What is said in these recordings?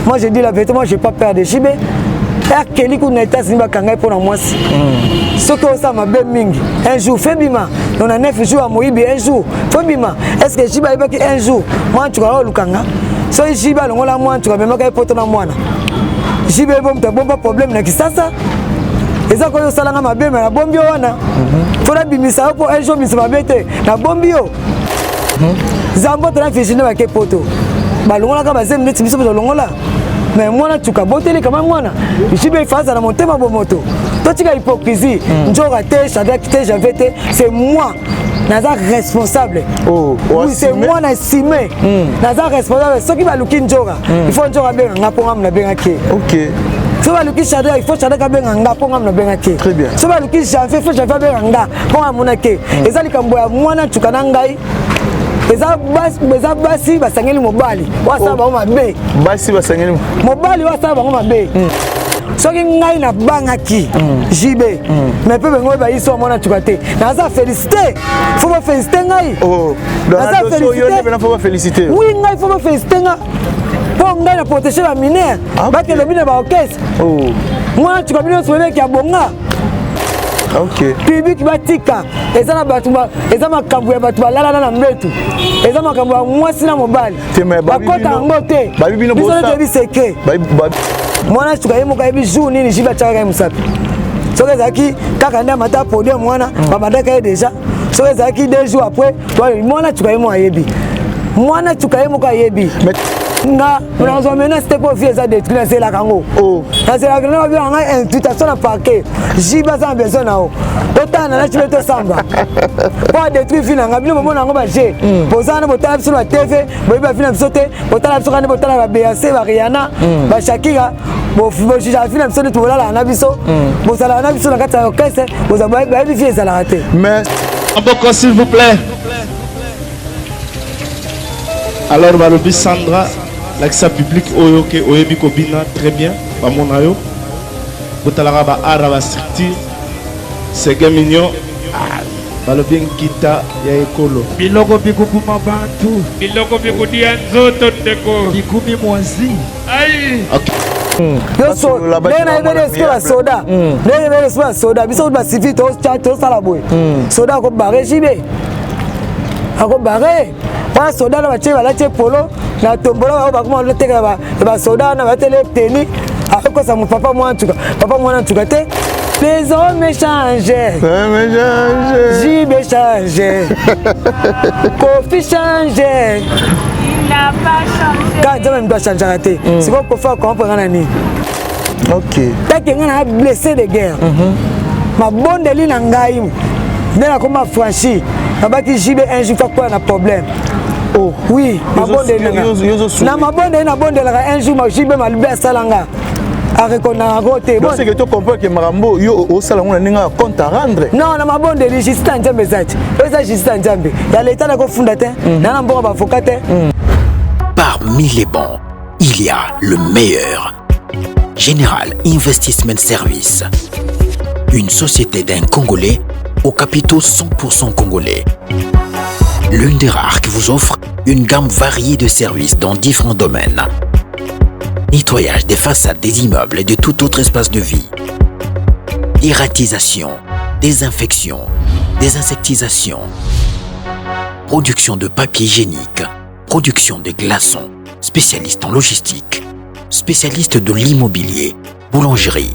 Moi, je dis la vérité, moi, j'ai pas peur de JB. Akeli kuna États-Unis, bakanga ye mpo na mwasi. Soki osala mabe mingi, un jour fe bima. Na 9 jours ya moyibi, un jour fo bima. Est ce que JB ayebaki un jour mwana ntuka olukanga? Soki JB alongola mwana ntuka, amemaka ye poto na mwana JB, ebo moto abomba problème na Kisasa. Eza koyo osalanga mabe, me nabombi yo wana fo nabimisa yo, mpo un jour bimisa mabe te, nabombi yo. Zambo tona Virginie bake poto, balongolaka bazemi neti biso mpe tolongola. Mais mwana tuka boteli kama mwana JB ifa aza na motema bomoto. Totika hypocrisie. Nzoka te, Shadrack te, Janvier te, c'est moi naza responsable. Oh, oui, c'est moi na esime naza responsable. Soki baluki nzoka, il faut nzoka abenga nga mpo ngamu nabengaki ye. Soki baluki Shadrack, il faut Shadrack abenga nga mpo ngamu nabengaki ye. Très bien. Soki baluki Janvier, il faut Janvier abenga nga mpo nga amonaki ye. Eza likambo ya mwana ntuka na ngai. Eza basi basangeli mobali oyo asala bango mabe. Basi basangeli mobali oyo asala bango mabe. Soki ngai nabangaki JB, mais mpe bengo oyeba yiso mwana tuka te, naza félicité, faut bafélicité ngai. Oh, Naza yo nde mpena faut bafélicité. Oui, ngai faut bafélicité nga mpo ngai na protéger bamineurs. Bakende bino baorchestre. Mwana tuka, bino nyonso boyebeki ya bonga. Public batika. Eza na bato, eza makambo ya bato balalana na mbetu, eza makambo ya mwasi na mobali. Te, mais babi bakota yango te. Babi bino biso toyebi secret. Mwana suka ye moko ayebi jour nini JB atiakaka ye mosapi. Soki ezalaki kaka nde amata podium wana, babandaka ye déjà. Soki ezalaki 2 jours après, mwana tuka ye moko ayebi, mwana tuka ye moko ayebi. Nga nazwa menace te, mpo vie eza détruit. Nazelaka yango. Nazelaka na babengaka ngai invitation na parquet. JB aza na besoin na yo, totala na JB, tosamba mpo adétruire vie na ngai. Bino bomona yango baje boza wana, botala biso na TV, boyebi bavie na biso te. Botala biso kani, botala baBeyoncé, baRihanna, baShakira, bojugaka vie na biso neti bolalaka na biso, bozalaka na biso na kati ya orchestre, bayebi vie ezalaka te. Mais Maboko, s'il vous plaît. Alors balobi Sandra, lakisa public oyo ke oyebi kobina très bien. Bamona yo, botalaka ba art ya bastructure sege mignon. Ah, balobi nkita ya ekolo. Biloko bikubuma bantu. Biloko bikudia nzoto, ndeko. Bikumi mwazi. Ai. Nyonso ndenge nayebeli esike basoda, ndenge nayebeli esike basoda, biso kutu bacivil tosala boye. Soda akobare JB, akobare wana soda na batie, balati ye polo na tombola bao bakoma lotekela basoda wana batele teni. Akokosa mo papa mwana ntuka, papa mwana ntuka te. Les hommes changent, JB change, Kofi change. Il n'a pas changé. Ka Nzambe moto achangeaka te. Sikoyo Kofi akomprendre na nini? Take ngai na blessé de guerre, mabondeli na ngai nde nakoma franchi. Nabaki JB un jour fakoya na problème. Oh. Oui, mabondeli na ngai, na mabondeli nabondelaka un jour ma JB mabe asalanga, arekonaka yango te. Donc c'est que to comprendre que makambo yo osala yango na ndenge ya compte à rendre. Non, na mabondeli, justice ya Nzambe eza ti oyo eza justice ya Nzambe ya leta. Nakofunda te na mboka baavocat te. Parmi les bons, il y a le meilleur. General Investment Service. Une société d'un Congolais aux capitaux 100% congolais. L'une des rares qui vous offre une gamme variée de services dans différents domaines. Nettoyage des façades des immeubles et de tout autre espace de vie. Dératisation, désinfection, désinsectisation, production de papier hygiénique, production de glaçons, spécialiste en logistique, spécialiste de l'immobilier, boulangerie,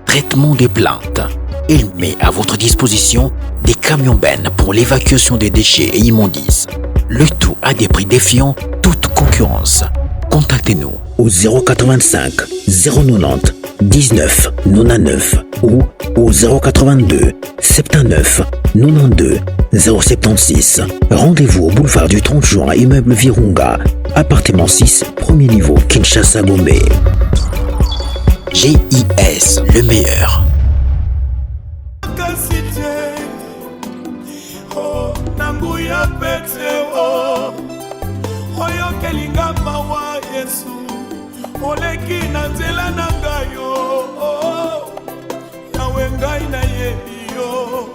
traitement des plantes. Il met à votre disposition des camions bennes pour l'évacuation des déchets et immondices. Le tout à des prix défiant toute concurrence. Contactez-nous au 085 090 19 99 ou au 082 79 92 076. Rendez-vous au boulevard du 30 juin, immeuble Virunga, appartement 6, premier niveau, Kinshasa Gombe. GIS, le meilleur. Kasi te o na nguya pete o oyokelinga mawa. Yesu oleki na nzela na ngai o Yawe, ngai nayebi yo,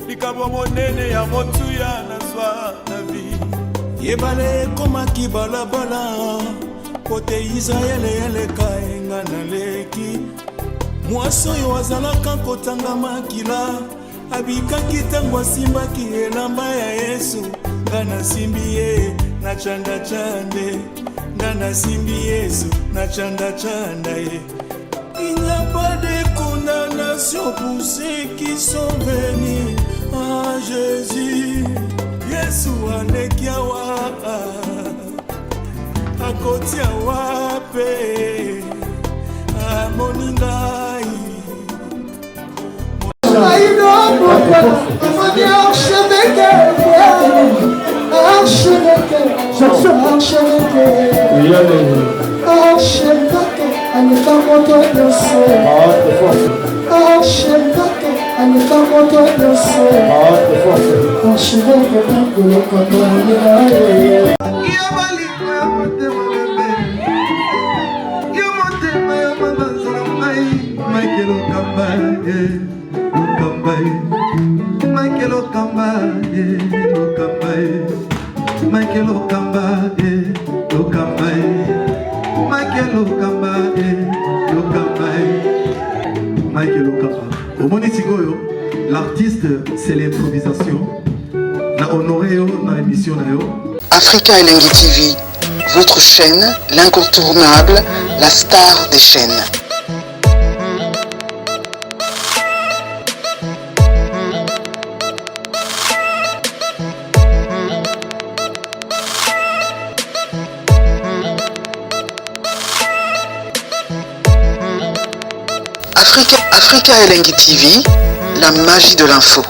likambo monene ya motuya nazwa na vie. Yebale ekomaki balabala. Mpo te Israele eleka enga naleki. Mwasi oyo azalaka kotanga makila abikaki ntango asimbaki elamba ya Yesu. Nga nasimbi ye na chanda chande, nga nasimbi Yesu na chanda chanda ye. Il n'y a pas de condamnation pour ceux qui sont venus à Jésus. Yesu aleki awa, akoti awa pe amoni ngai. Omoni sikoyo, l'artiste, c'est l'improvisation. Na honoré yo na émission na yo. Africa Elengi TV, votre chaîne, l'incontournable, la star des chaînes. Africa, Africa Elengi TV, la magie de l'info.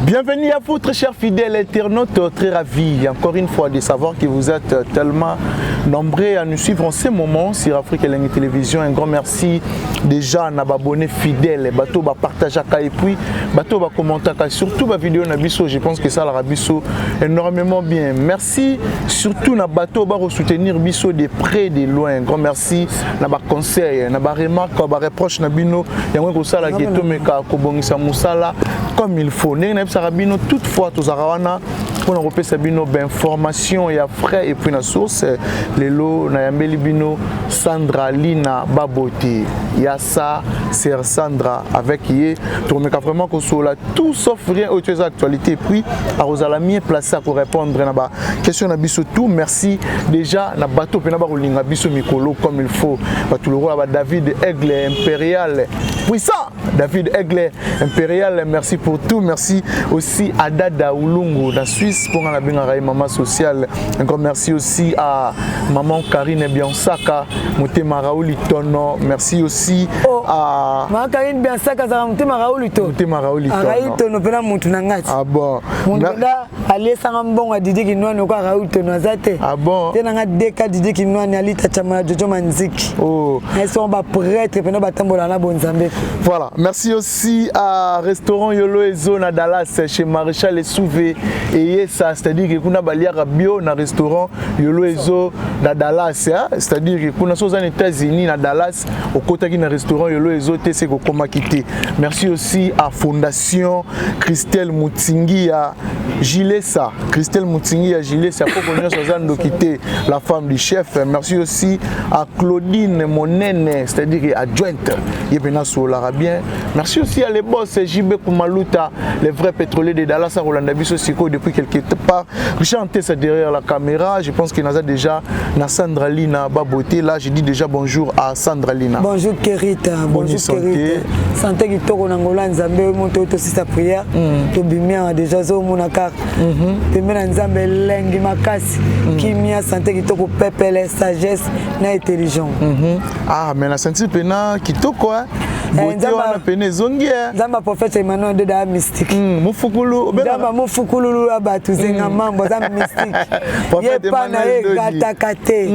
Bienvenue à vous, très chers fidèles internautes, très ravis encore une fois de savoir que vous êtes tellement nombreux à nous suivre en ce moment sur Afrique Elengi Télévision. Un grand merci déjà à abonnés fidèles, bato ba partageaka et puis bato ba commentaka, surtout ba vidéo na biso, je pense que ça la biso énormément bien. Merci surtout na bato ba soutenir biso de près de loin. Un grand merci na ba conseil, na ba remarque, ba reproche na bino, yango ko sala ke tomeka ko bongisa musala comme il faut. Ndenge nayebisaka bino toutefois tozalaka wana mpona kopesa bino bainformation ya frais et puis na source. Lelo nayambeli bino Sandra Lina Babote ya sa sœur Sandra, avec ye tokomeka vraiment kosola tout sauf rien oyo eza actualité, et puis akozala mieux placé à korépondre na ba question na biso tout. Merci déjà na bato mpena bakolinga biso mikolo comme il faut, bato lokola ba David Aigle Impérial puissant, David Aigle Impérial, merci pour tout. Merci aussi à Dada Ulungu, la Suisse, pour la maman sociale. Encore merci aussi à maman Karine Biansaka, Motema Raouli Tono. Merci aussi oh, à Maman Karine Biansaka, Motema Raouli Tono. Motema Raouli Tono. Raouli Tono, pena mutu na ngati. Ah bon. Munda aliesanga mbongo ya Didi Kinwani oka Raouli Tono azate. Ah bon. Te nanga deka Didi Kinwani alita chama Jojo Manziki. Oh. Naso ba prêtre pena batambola na bonzambe. Voilà, merci aussi à Restaurant Yolo Ezo na Dallas chez Maréchal Essouvé et Yesa, c'est-à-dire que kuna baliaka bio na restaurant Yolo Ezo na Dallas, hein? C'est-à-dire que kuna soza aux États-Unis na Dallas, au kotaki na restaurant Yolo Ezo te c'est kokoma quitté. Merci aussi à Fondation Christelle Moutingi à Gilesa, Christelle Moutingi à Gilesa pour qu'on soit quitté la femme du chef. Merci aussi à Claudine Monene, c'est-à-dire adjointe. Yepena Solara bien. Merci aussi à les boss JB Kumaluta, les vrais pétroliers de Dallas à Rolanda Biso Siko depuis quelque part. Richard Ntessa derrière la caméra, je pense qu'il y a déjà na Sandra Lina Baboté. Là, je dis déjà bonjour à Sandra Lina. Bonjour Kerita, bonjour Kerita. Santé qui toko na Ngola Nzambe monto to sisa prière. To bimia déjà zo monaka. Pembena Nzambe lengi makasi. Kimia santé qui toko pepele sagesse na intelligence. Ah mais na senti pena kitoko hein. Beauté wana pene ezongi hein. Nzambe prophète Emmanuel de da mystique. Mufukulu Nzambe mufukulu la batu zenga mambo za mystique. Ye pa na ye rataka te.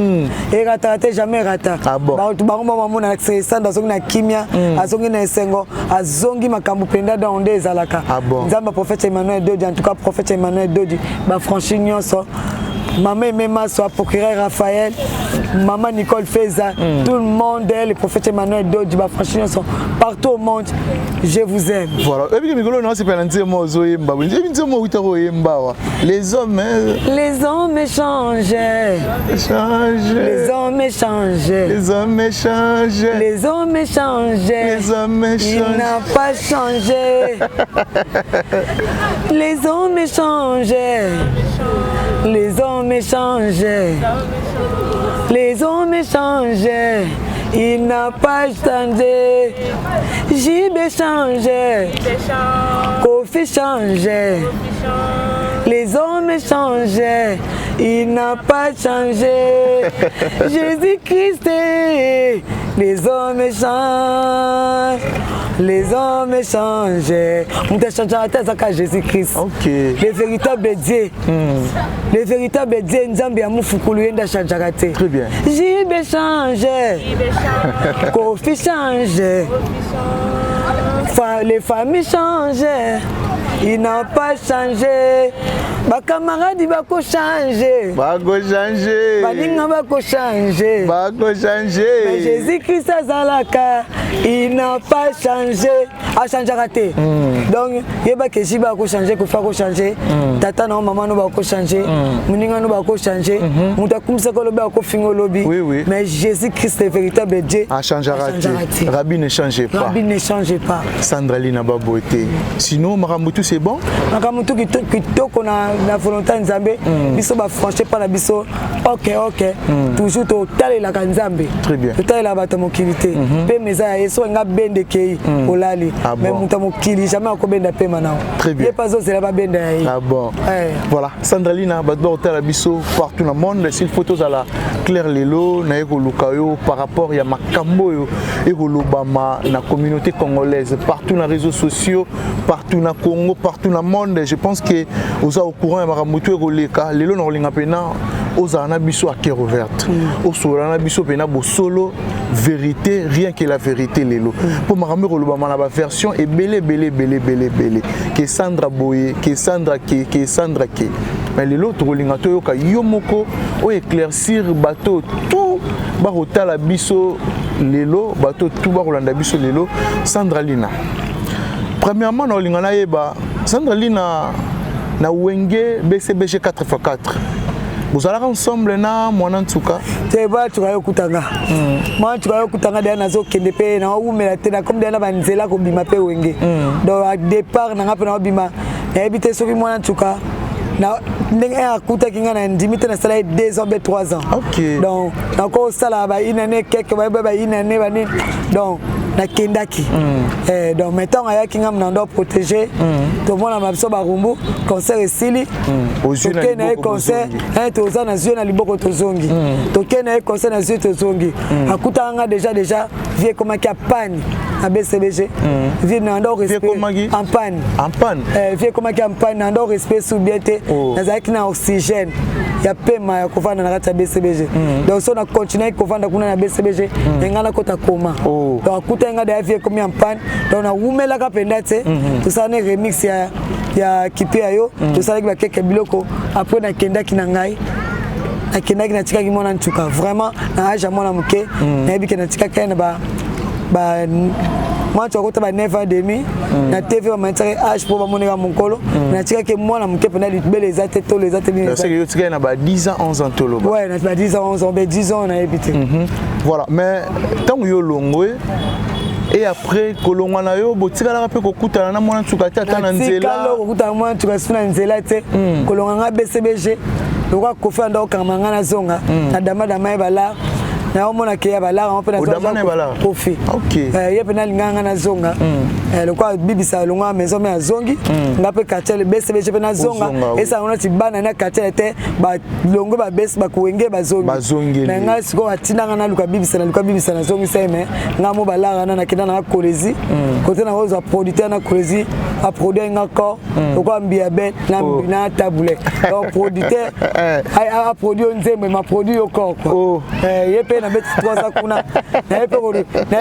Erataka te, jamais rata. Bato bango bamona Sandra azongi na kimia, azongi na esengo, azongi makambo mpenza donc nde ezalaka. Nzambe prophète Emmanuel Dodi, en tout cas prophète Emmanuel Dodi, ba franchi nyonso. Maman Aimé Massoa, procureur Raphaël, Maman Nicole Feza, tout le monde, le prophète Emmanuel Dodji, bafranchi nyonso partout au monde, je vous aime. Voilà, ebiki mikolo na osepela nzembo ozoyemba boye, ebi nzembo outaka oyemba awa, les hommes, hein. Les hommes changent. Changent. Les hommes changent. Les hommes changent. Les hommes changent. Les hommes Il changent. n'a pas changé. Les hommes changent. Les hommes changent. Les hommes changent. Il n'a pas changé. JB change. Kofi change. Les hommes changent. Il n'a pas changé. Jésus-Christ, les hommes changent. Les hommes changent. Moto achangeaka te azaka Jésus-Christ. Le véritable Dieu. Le véritable Dieu, Nzambe ya mufukulu ye nde achangeaka te. Très bien. JB change. Kofi change. Les familles changent. Il n'a pas changé. Bakamaradi bako changer. Bako changer. Baninga bako changer. Bako changer. Mais Jésus-Christ azalaka, il n'a pas changé. Achangeaka te. Donc yebaka JB ako changer, Kofi ako changer. Tata na mama no bako changer. Moninga no bako changer. Moto akumisaka olobi akofinga olobi. Oui. Mais Jésus-Christ le véritable Dieu. Achangera Achangera te. te. Rabbi ne change pas. Rabbi ne change pas. Sandra Lina Babote. Sinon, makambo tout c'est bon? Makambo tu kitoko na volonté ya Nzambe. Biso bafranchi mpa na biso, ok, toujours totalelaka Nzambe. Très bien. Totalelaka bato ya mokili te. Pema eza ya ye. So nga bende kei olali. Ah Mais bon. moto ya mokili jamais akobenda pema nao. Très bien. Ye mpe azozela babenda ya ye. Ah bon. Eh. Voilà, Sandrelina, bato bakotala biso partout dans le monde, s'il faut tozala clair lelo, naye koluka yo par rapport ya makambo oyo ekolobama na communauté congolaise, partout na réseaux sociaux, partout na Congo, partout na monde. Je pense que oza au courant ya makambo tu ekoleka. Lelo na kolinga mpena ozala na biso à cœur ouverte. Osolola na biso mpena bosolo, vérité, rien que la vérité lelo. Mpo makambo ekolobama na baversion ebele ebele ebele ebele ebele. Ke Sandra boye, ke Sandra ke Sandra ke. Mais lelo tokolinga toyoka yo moko oyo éclaircir bato tout bakotala biso lelo, bato tout bakolanda biso lelo. Sandra Lina. Premièrement, na olinga nayeba Sandra Lina, na Wenge BCBG 4x4 bozalaka ensemble na mwana Ntuka? Te, batuka yo okutanga mwana Ntuka, yo okutanga deya. Nazokende mpe naowumela te, nakomi deya na banzela kobima mpe Wenge. Donc a départ nanga mpe naobima, nayebi te soki mwana Ntuka na ndenge akutaki ngai, na ndimi te. Nasala ye 2 ans be 3 ans. Donc nakosala ba une année quelque, bayeba ba une année banini. Donc nakendaki. Donc mais ntango ayaki, ngai na ndo protéger, tomona na biso barumbu, concert esili, Ozwi na tokei na ye liboko, concert. bozongi. Toza na zwi na liboko, tozongi, tokei na ye concert, na zwi, tozongi. Akutaka nga déjà vie ekomaki en panne na BCBG. Vie na ndo respect en panne. En panne. Vie ekomaki en panne, na ndo respect su bien te. Nazalaki na oxygène ya pema ya kovanda na kati ya BCBG. Donc so na continuaki kovanda kuna na BCBG, engai nakota koma. Donc akutaki nga deya, vie ekomi en panne. Donc nawumelaka mpenza te. Tosala ne remix ya kipe ya yo, tosalaki bakeke biloko. Après nakendaki na ngai, nakendaki, natikaki mwana Ntuka vraiment na age ya mwana moke. Nayebi ke natikaki ye na ba mwana Ntuka kota ba 9 ans demi na TV, bamanisaki age mpo bamoneka mokolo. Natikaki mwana moke mpena, libele eza te, tolo eza te, nini eza. Seke yo tikali na ba 10 ans, 11 ans toloba. Ouais, na ba 10 ans, 11 ans, be 10 ans, nayebi te. Voilà, mais ntango yo longwe et après kolongwa na yo, botikalaka mpe kokutana na mwana Nsuka te, ata na nzela? Natikala kokutana mwana Ntuka su na nzela te. Kolonga nga BCBG, lokola Kofi anda kokangama nga, nazonga na damadama ye balar, naomona ke ya balar yango mpe. Odama na ye balar? Kofi. Ye mpe nalinga nga nazonga. Lokola bibisa longa maison me azongi, nga mpe quartier BCBG mpe nazonga. Ozonga, oui. Esango nati bana na quartier te, balongwe, babesi bakuwenge bazongi. Bazongeli. Na ngai sikoyo atindanga naluka bibisa, naluka bibisa, nazongisa ye. Me nga mo balara na nakenda nanga Kolezi kote, nakozwa producteur na Kolezi, aproduire nga corps lokola Mbiya Bel na tabule. Donc producteur aproduit yo nzembo, ma produit yo corps quoi. Ye mpe nabeti 3 ans kuna, naye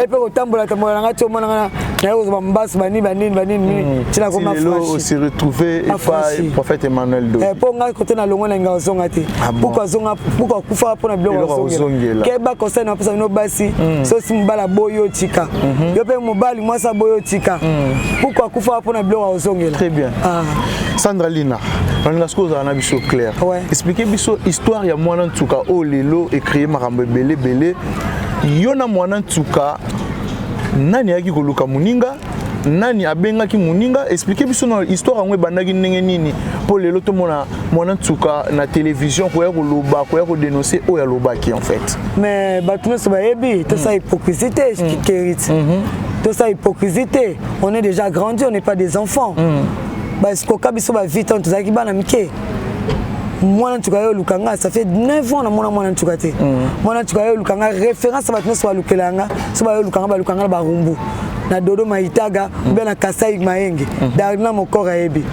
mpe kotambola tambola na ngai ti omona ngai naye kozwa bambasu banini banini banini ntina koma se retrouver epai prophète Emmanuel Do mpo ngai kote na longo na ngai ozonga te, puku azonga, puku akufaka mpona biloko azongela. Keba, conseil na bapesa bino basi, sosi mobali aboyi, otika yo mpe mobali, mwasi aboyi, otika. Puku akufaka mpona biloko azongela. Très bien. Sandra Lina, nalinga soki ozala na biso clair, explique biso histoire ya mwana ntuka oyo lelo ecréer makambo ebele ebele. Yo na mwana ntuka, nani ayaki koluka moninga? Nani abengaki moninga? Explique biso na histoire yango ebandaki ndenge nini, mpo lelo tomona mwana ntuka na télévision koya koloba, koya kodénoncer oyo alobaki en fait. Mais bato nyonso bayebi, tosala hypocrisie te, Kerit, tosala hypocrisie te. On est déjà grandi, on n'est pas des enfants. Basikoka biso bavie ntango tozalaki bana mike. Mwana ntuka ye oluka nga, ça fait 9 ans namona mwana ntuka te. Mwana ntuka ye oluka nga, référence bato nyonso balukela nga. So baye oluka nga, baluka nga na Barumbu, na Dodoma, Itaga ou na Kasai Mayenge. Darina Mokor ayebi.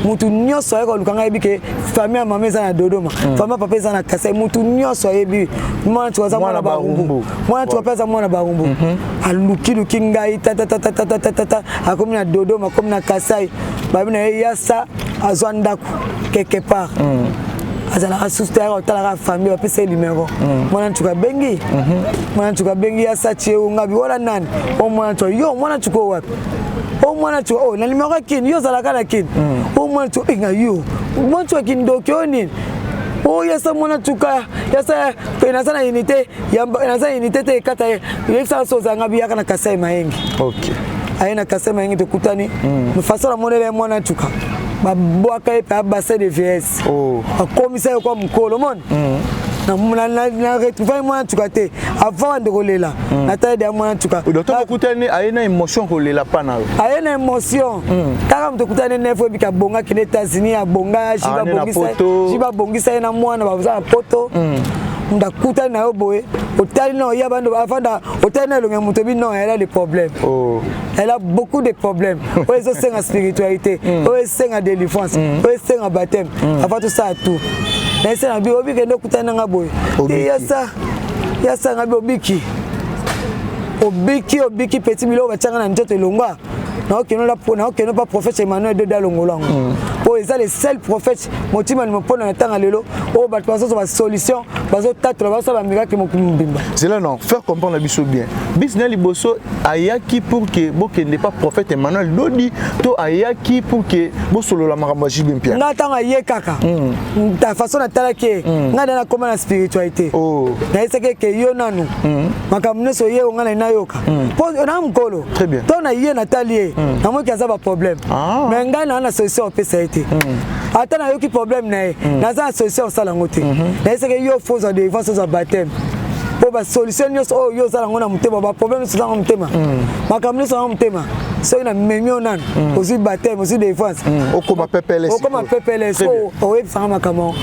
Mutu nyonso ayeka koluka nga ayebi ke famille ya mama eza na Dodoma, famille ya papa eza na Kasai. Mutu nyonso ayebi mwana ntuka aza mwana Barumbu, mwana ntuka mpe aza mwana Barumbu. Alukiluki ngai tatatatatata, akomi na Dodoma, akomi na Kasai, babi na ye yasa azwa ndako quelque part, azalaka susu te, ayaka kotalaka famille, bapesa ye numero. Mwana ntuka abengi, mwana ntuka abengi yasa tie ngabi wana nani o mwana ntuka yo, mwana ntuka o wapi o mwana ntuka o na numero ya Kini, yo ozalaka na Kini o mwana ntuka enga yo, mwana ntuka kindoki oyo nini o yasa mwana ntuka yasa naza na unité, naza na unité te ekata ye yebisaka so ozalanga biyaka na Kasai Mayenge. Aye na Kasai Mayenge, tokutani façon namonela ye mwana ntuka, babwaka ye mpe abassin de vieillesse, akomisa ye kwa mokolo moni na retrouver mwana ntuka te. Avant bande kolela, natali deya mwana ntuka. Docteur, okutani, aye na émotion kolela pa na yo? Aye na émotion kaka moto okutani nef, oyebika abonga, akende États-Unis, abonga, ji babongisa ye na mwana, baza na Poto. Moto akutani na yo boye, otali na oya bando avanda, otali na elongi ya moto, obi non, elle a des problèmes, elle a beaucoup de problèmes oyo ezosenga spiritualité, oyo esenga délivrance, oyo esenga baptême avant tosala tout. Nayese na bi obi kende okutani nanga boye, yasa yasa nga bi obiki, obiki, obiki petit biloko batianga na nzoto elongwa. Naokende pa prophète Emmanuel Dode, alongola yango, oyo eza le seul prophète motima mpona na ntango lelo oyo bato bazozwa basolution, bazotatola, bazosala bamiracle mokili mobimba. Zela, non, faire comprendre biso bien. Bis na liboso ayaki pour que bokende pa prophète Emmanuel Dodi to ayaki pour que bosolola makambo ya JB Mpiana? Nga ntango aye kaka, ta façon natalaki ye, ngai nde nakóma na spiritualité. Nayesaki eke yo nanu makambo nyonso ye ngai nai nayoka mpo na mokolo to na ye natali ye, namoki aza baproblème, mais ngai naa na solution opesa ye te. Ata nayoki problème na ye, naza na solution osala yango te. Nayesaki yo faut ozwa délivrance, ozwa baptême, mpo basolution nyonso oyo yo ozala yango na motema, baproblème nyonso ozanga motema, makambo nyonso ozanga motema, soki namemi yo nanu, ozwi baptême, ozwi délivrance, okoma pepele. Okoma pepele, so oyebisanga makambo.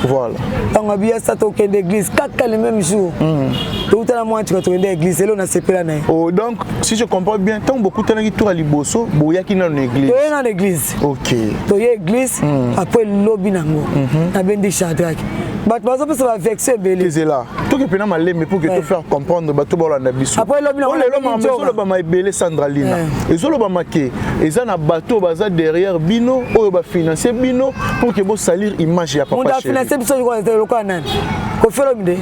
Ntango abiyasa, tokende église kaka le même jour, toutana mwa tika, tokende église elo nasepela na ye. Oh, donc si je comprends bien, ntango bokutanaki tour ya liboso, boyaki nano na église? Toye nano église. Toye église, après lobi nango nabendi Shadrack, bato bazopesa baversion ebele. Ezela, toke mpena malembe pour que to faire comprendre bato balanda biso. Lelo makambo ezolobama ebele, Sandra Lina, ezolobama ke eza na bato baza derrière bino oyo bafinance bino pour que bosalir image ya papa. Moto afinance biso lokola nani? Koffi Olomide.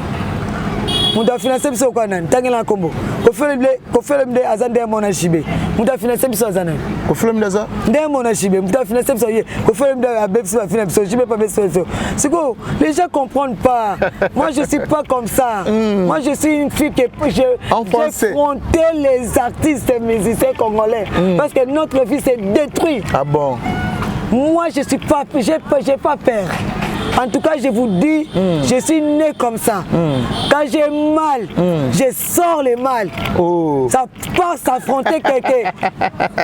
Moto afinance biso lokola nani? Ntangela na nkombo Koffi Olomide aza nde mona JB. Moto afinance biso aza nani? Koffi Olomide aza nde mona JB. Moto afinance biso ye Koffi Olomide abebisi bafina biso, JB mpe abebisi biso. Sikoyo les gens comprennent pas. Moi, je suis pas comme ça. Moi, je suis une fille que je affronté les artistes et musiciens congolais parce que notre vie s'est détruite. Ah bon? Moi, je suis pas, j'ai pas peur. En tout cas, je vous dis, je suis né comme ça. Quand j'ai mal, je sors le mal. Oh. Ça part s'affronter quelqu'un.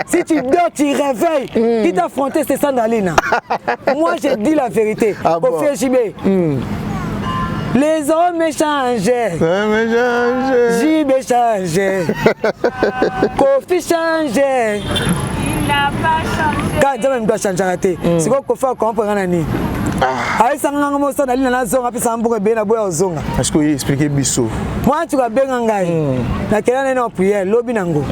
Si tu dors, tu réveilles. Qui t'a affronté, c'est Sandalina. Moi, je dis la vérité. Ah bon. Koffi JB. Les hommes changent. JB change. Kofi change. Il n'a pas changé. Quand Nzambe moto achangeaka te, sikoyo Kofi akomprendre na nini? Ah. Ayesanga nga mosa na lina nazonga apesanga mbongo ebele na boya ozonga. Est-ce que expliquer biso? Mwana tuka benga ngai. Nakela nene en prière lobi nango.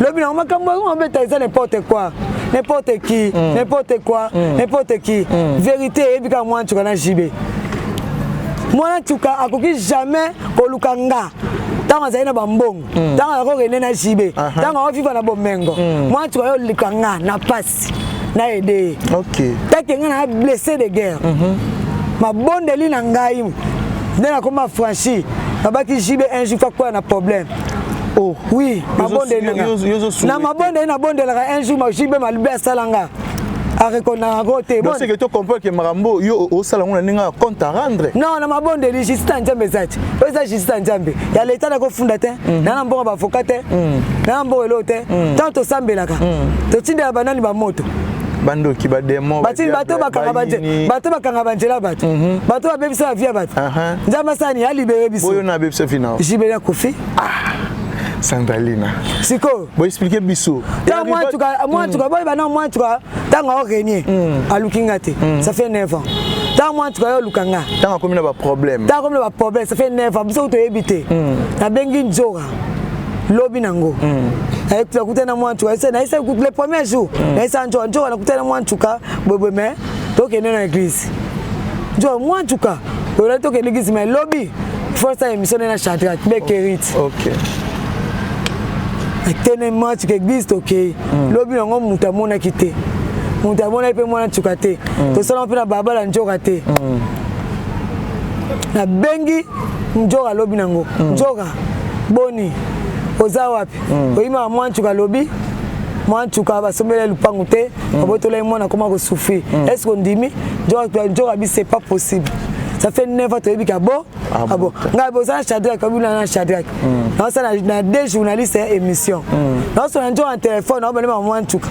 Lobi nango makambo yango mabeta eza n'importe quoi. N'importe qui, n'importe quoi, n'importe qui. Vérité eyebi kaka mwana tuka na JB. Mwana tuka akoki jamais koluka nga ntango azali na bambongo ntango azali kokende na JB ntango akoviva na bomengo mwana tuka yo oluka nga na pasi na aide ye take nga na blessé de guerre mabondeli na ngai nde nakoma franchi nabaki JB un jour fakoya na problème. Oh. Oui, mabondeli na nga na mabondeli nabondelaka un jour ma JB malubi asala nga arekonaka yango te. Donc c'est que to comprendre que makambo yo osala yango na ndenge ya compte à rendre. Non, na mabondeli justice ya Nzambe eza ti oyo eza justice ya Nzambe ya leta nakofunda te na na mbongo bavoka te na na mbongo eloko te. Ntango tosambelaka totindela banani bamoto. Bandoki, bademo. Batindi bato bakanga banzela, bato bakanga banzela, bato bato babebisa ba vie ya bato. Nzambe asani alibere biso. Oyo na abebisa vie na JB akufi. Sandalina. Sikoyo bo expliquer biso. Ntango mwa tuka boyeba na mwa tuka ntango aorenie aluki nga te, ça fait 9 ans. Ntango mwa tuka yo oluka nga. Ntango akomi na baproblème. Ntango akomi na baproblème, ça fait 9 ans, biso toyebi te. Nabengi Nzora lobi nango, nakutana na mwa ntuka, nayesa le premier jour, nayesa Nzoka: Nzoka, nakutana na mwa ntuka boyeboye, mais tokende na église. Nzoka, mwa ntuka oyolaki, tokende église, mais lobi force ya émission na Shadrack Bekerit. Akende mwa ntuka église, tokei lobi nango, moto amonaki te, moto amonaki mpe mwana ntuka te. Tosala mpe na babala Nzoka te. Nabengi Nzoka alobi nango: Nzoka, boni, oza wapi? Oyimaka mwa ntuka alobi mwa ntuka basombeli lupangu te, babotola ye mwana, akoma kosouffrir. Est ce que ondimi? Nzoka bi c'est pas possible, ça fait 9 ans toyebi ka bo abo ngai boza na Shadrack abina na Shadrack naosala na deux journalistes ya émission, naosala nzoka na telefone, naobandema mwa ntuka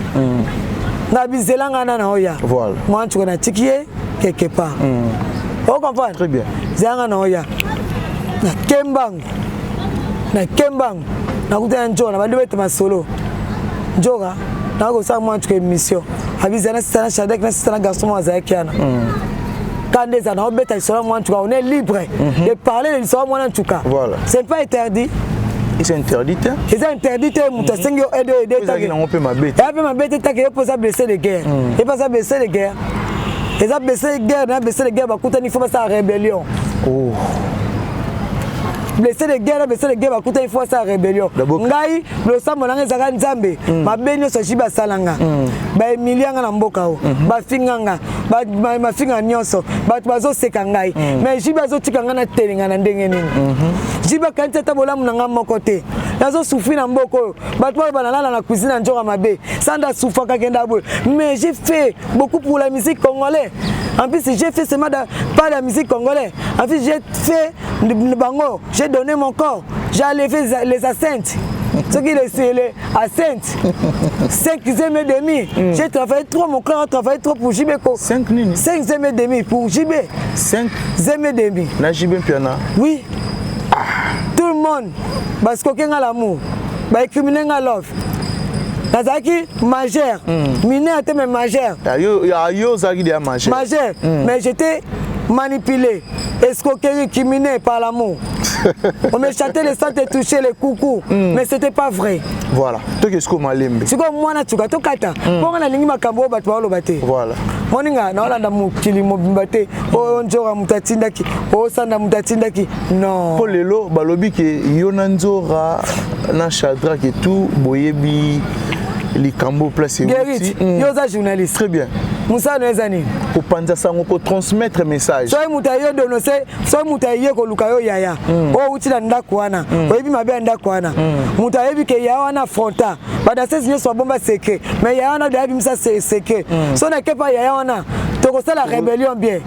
ngai bizela ngai na oya mwa ntuka natiki ye quelque part, ocomprendre? Très bien. Zela ngai na oya nakembango nakembango nakutana nzoka na bandi bete masolo. Nzoka nakosala mwa ntuka émission abiza na sisa na Shadrack na sisa na garçon moko azalaki wana kanda eza naobeta lisolo ya mwana ntuka. On est libre de parler de lisolo ya mwana ntuka. C'est pas interdit. C'est interdit te. Eza interdit te. Moto asengi yo aide, aide. Ezalaki nango mpe mabe te. Eya mpe mabe te. Take yo mpo oza blessé de guerre, ye mpe aza blessé de guerre. Eza blessé de guerre na blessé de guerre bakutani, faut basala rébellion. Oh. Blessé de guerre na blessé de guerre bakutani, faut basala rébellion. Ngai losambo nanga ezalaka Nzambe, mabe nyonso JB asala nga, baemilia nga na mboka o bafinga nga mafinga nyonso, bato bazoseka ngai, mais JB azotika ngai natelenga na ndenge nini? JB akanisi ata bolamu na ngai moko te. Nazosouffrir na mboka oyo, bato oyo banalala na cuisine ya nzoka mabe, sanda asufaka kenda boye, mais j'ai fait beaucoup pour la musique congolaise. En plus, j'ai fait seulement pas la musique congolaise, en plus j'ai fait bango, j'ai donné mon corps, j'ai enlevé les enceintes, ce qui les enceintes cinquième et demi. J'ai travaillé trop, mon corps a travaillé trop pour JBko. 5 nini? Cinquième et demi pour JB. 5 et demi. Na JB Mpiana. Oui, tout le monde basikoki nga l'amour, baécrimine nga love. Nazalaki majeur, mineur te, mais majeur. Yo ozalaki deya majeur. Majeur, mais j'étais manipulé, escroquerie, criminé par l'amour. On me chantait le sang te toucher les coucous, mais c'était pas vrai. Voilà, toke sikoyo malembe. Sikoyo mwana tuka tokata mponga nalingi makambo oyo bato baoloba te. Moninga naolanda mokili mobimba te oyo Nzora moto atindaki, osanda moto atindaki, non. Mpo lelo balobi ke yo na Nzora na Shadrack et tout boyebi likambo place. Gerit, yo oza journaliste. Très bien. Mosala no eza nini? Kopanza sango, kotransmettre message. Soki moto aye dénonce, soki moto aye koluka yo yaya oyo outi na ndako wana, oyebi mabe ya ndako wana, moto ayebi ke yaya wana fronta badansese nyonso babomba secret, mais yaya wana deya bimisa secret. So nakepa yaya wana, tokosala rébellion bien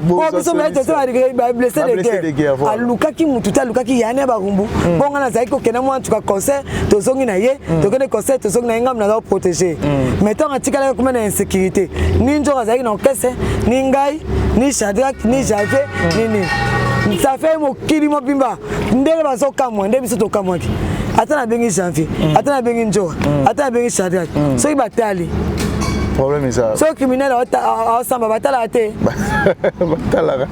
po biso me toza bablessé de guerre. Alukaki mutu te, alukaki yaya na barumbu mpo nga nazalaki kokenda mwa ntuka concert, tozongi na ye, tokende concert, tozongi na ye, ngambo naza koprotege. Mais ntango atikalaki kuma na insécurité, ni nzoko azalaki na orchestre, ni ngai, ni Shadrack, ni Javier, ni nini, ça fait mokili mobimba ndenge bazokamwa nde biso tokamwaki. Ata nabengi Janvier, ata nabengi Njoka, ata nabengi Shadrack, soki batali Problème eza. Soki criminel aosamba, batalaka te. Batalaka.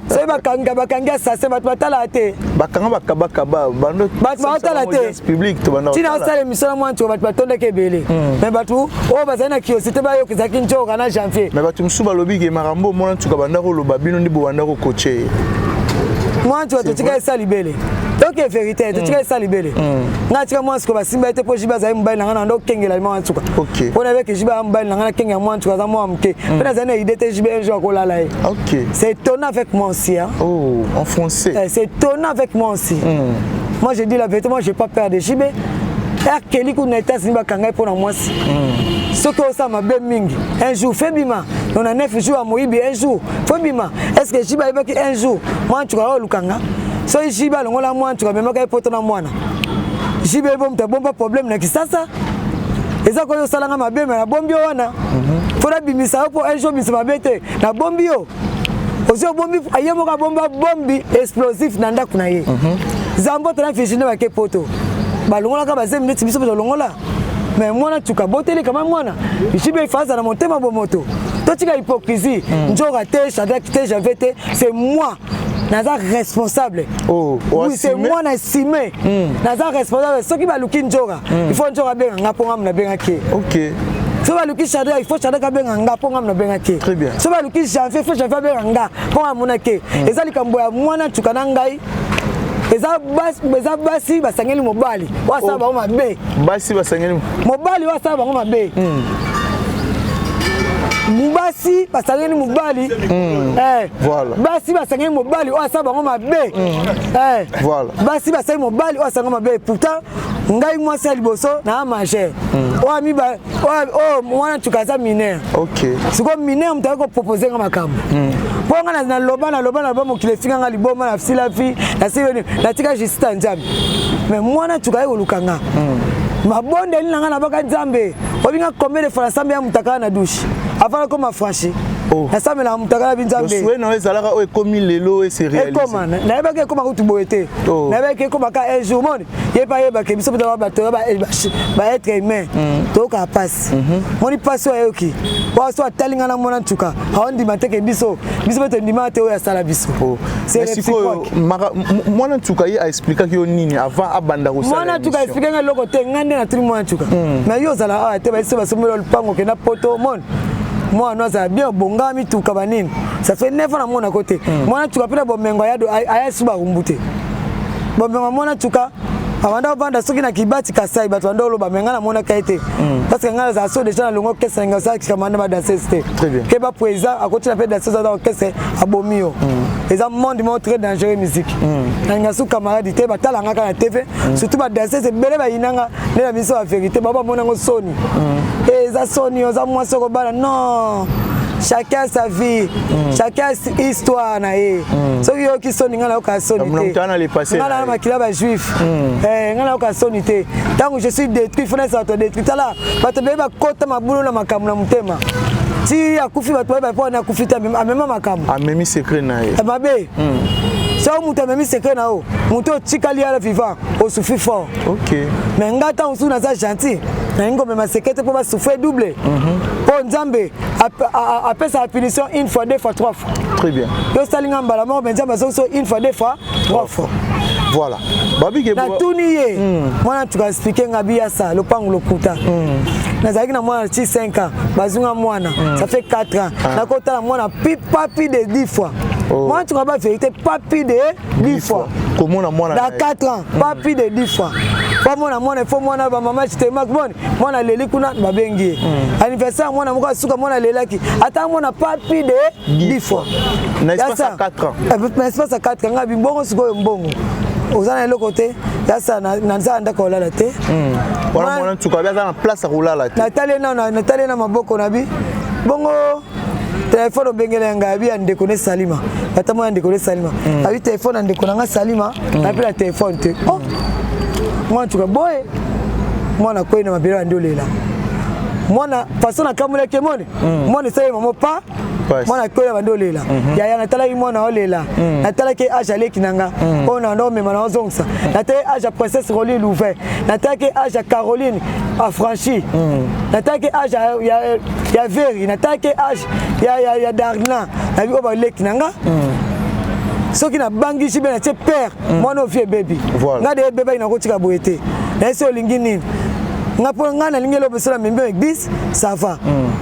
Soki bakanga, bakangi assassin, bato batalaka te. Bakanga, bakabakaba bando. Bato baotala te. Public to banda. Ntina osala émission na mwa ntuka, bato batondaki ebele, mais bato oyo bazali na curiosité bayoka ezalaki njoka na Janvier. Mais bato mosusu balobi ke makambo omona ntuka banda koloba, bino nde bobanda kokoche ye. Mwa ntuka, totika esa libele, toke vérité, totika esa libele. Nga tika mwa nsuka, basimba ye te mpo JB azali mobali na nga, na ndo okengela mwa nsuka mpo nayebeke JB aza mobali na nga, nakengela mwa nsuka, aza mwa moke mpe nazali na idée te JB un jour akolala ye. C'est étonnant avec moi aussi, hein. Oh, en français. Eh, c'est étonnant avec moi aussi. Moi, je dis la vérité, moi, j'ai pas peur de JB. Akeli kuna États-Unis, bakanga ye mpo na mwasi. Soki osala mabe mingi, un jour fe bima. Na 9 jours ya moyibi, un jour fo bima. Est ce que JB ayebaki un jour mwana ntuka oyo olukanga? Soki JB alongola mwana ntuka, amemaka ye poto na mwana, JB ebo moto abomba problème na Kisasa. Eza koyo osalanga mabe, me nabombi yo wana, fo nabimisa yo mpo un jour obimisa mabe te. Nabombi yo, ozwi, obombi ye moko, abomba bombi explosif na ndako na ye. Zamboto na Virginie bake poto, balongolaka bazemi neti biso mpe tolongola. Mais mwana tuka boteli kama mwana JB aza na motema bomoto. Totika hypocrisie. Nzoka te, Shadrack te, Janvier te, c'est moi naza responsable. Oh, oui, c'est moi na estimé naza responsable. Soki baluki nzoka, il faut nzoka abenga nga mpo ngamu nabengaki ye. Soki baluki Shadrack, il faut Shadrack abenga nga mpo ngamu nabengaki ye. Très bien. Soki baluki Janvier, il faut Janvier abenga nga mpo nga amonaki ye. Eza likambo ya mwana ntuka na ngai. Eza basi basangeli mobali oyo asala bango mabe. Basi basangeli mobali oyo asala bango mabe. Basi basangeli mobali. Voilà. Basi basangeli mobali oyo asala bango mabe. Voilà. Basi basangeli mobali oyo asala bango mabe. Pourtant ngai mwasi ya liboso naa majeur, oyo mwana ntuka aza mineur. Sikoyo mineur moto ayaki kopropose nga makambo mpo nga naloba, naloba, naloba, mokili efinga nga liboma, nasila fi nasili, natika justice ya Nzambe. Mais mwana ntuka aye koluka nga, mabondeli na nga, nabaka Nzambe obinga combien de fois, nasambe ya motakala na douche avant nakoma franchi. Nasambelaka motakala bi Nzambe. Souhait na yo ezalaka oyo ekomi lelo ese réalisé? Ekoma, nayebaki ekoma kutu boye te. Nayebaki ekomaka un jour moni ye mpe ayebaki biso mpe bato baêtre humain toyokaka mpasi. Moni mpasi oyo ayoki oyo, so atali ngai na mona ntuka, aondima teke biso, biso mpe tondima te oyo asala biso. Mais sikoyo mwana ntuka ye aexplikaki yo nini avant abanda kosala? Mwana ntuka explike ngai eloko te. Ngai nde natuni mwana ntuka: mais yo ozala awa te, babiso basombeli lupango, okenda poto, moni mwana azala bien, obonga mituka banini, ça fait 9 ans namonako te. Mwana ntuka mpe na bomengo aya su barumbu te. Bomengo mwana ntuka abanda kovanda soki na Kibati Kasai, bato banda oloba, me ngai namonaka ye te, parce que ngai nazala so déjà na longo orchestre, ngai osalakika manda badanseuse te. Ke baprésident akotina mpe danseuse aza orchestre, abomi yo. Eza monde moko très dangereux, musique. Nalinga su camarade te, batalanga kaka na TV, surtout badanseuse ebele bayinanga nde na biso ya vérité, bao bamona yango soni. Eza soni, oza mwasi okobala. Non, chacun sa vie, chacun histoire na ye. Soki yoki soni, ngai nayoka soni te. Ngai na makila bajuif, ngai nayoka soni te. Ntango je suis détruit, fo nayesa bato détruit. Tala bato beye bakota mabulu na makambo na motema ti akufi, bato bayeba mpo wana akufi te, amema makambo. Amemi secret na ye. Mabe. So moto amemi secret na yo, moto otikali yala vivant, osouffri fort. Mais ngai ntango mosusu naza gentil, nalingi komema secret te mpo basouffre double, mpo Nzambe apesaka punition une fois, deux fois, trois fois. Très bien. Yo osali nga mbala moko, mais Nzambe azongi so une fois, deux fois, trois fois. Voilà. Babike. Natuni ye, mwana tuka explike nga biyasa lopango lokuta. Nazalaki na mwana ti 5 ans, bazwinga mwana, ça fait 4 ans. Nakotala mwana pas plus de 10 fois. Mwana tuka ba vérité, pas plus de 10 fois. Komona mwana. Dans 4 ans, pas plus de 10 fois po mona mwana. Ifo mwana bamama jitema boni, mwana aleli kuna, babengi ye anniversaire mwana moko asuka, mwana alelaki, ata mona pas plus de 10 fois. Na espace ya 4 ans. Na espace ya 4 ans. Nga bimbongo sikoyo, mbongo oza na eloko te, yasa naza ndako kolala te. Wana mwana ntuka aza na place ya kolala te. Natali na maboko na bi bongo, telefone obengela ya ngai, abi ya ndeko ne Salima, ata mwana ndeko ne Salima, abi telefone ya ndeko na nga Salima, napi na telefone te. Oh, mwana ntuka boye, mwana kwei na mabele, bandi olela mwana façon nakamolaki emoni mwana esali mamo pa. Mwana koyo bandi olela. Yaya natalaki mwana olela. Natalaki age aleki na nga. Oyo na ndo mema na ozongisa. Natalaki age ya princesse Roline Louvain. Natalaki age ya Caroline affranchi. Natalaki age ya Veri. Natalaki age ya Darna. Nabi oyo baleki na nga. Soki nabangi JB natie père mwana oyo vie ebebi. Nga de ebebaki nakotika boye te. Nayesi olingi nini? Nga mpo nga nalingi eloko biso na membi église, ça va.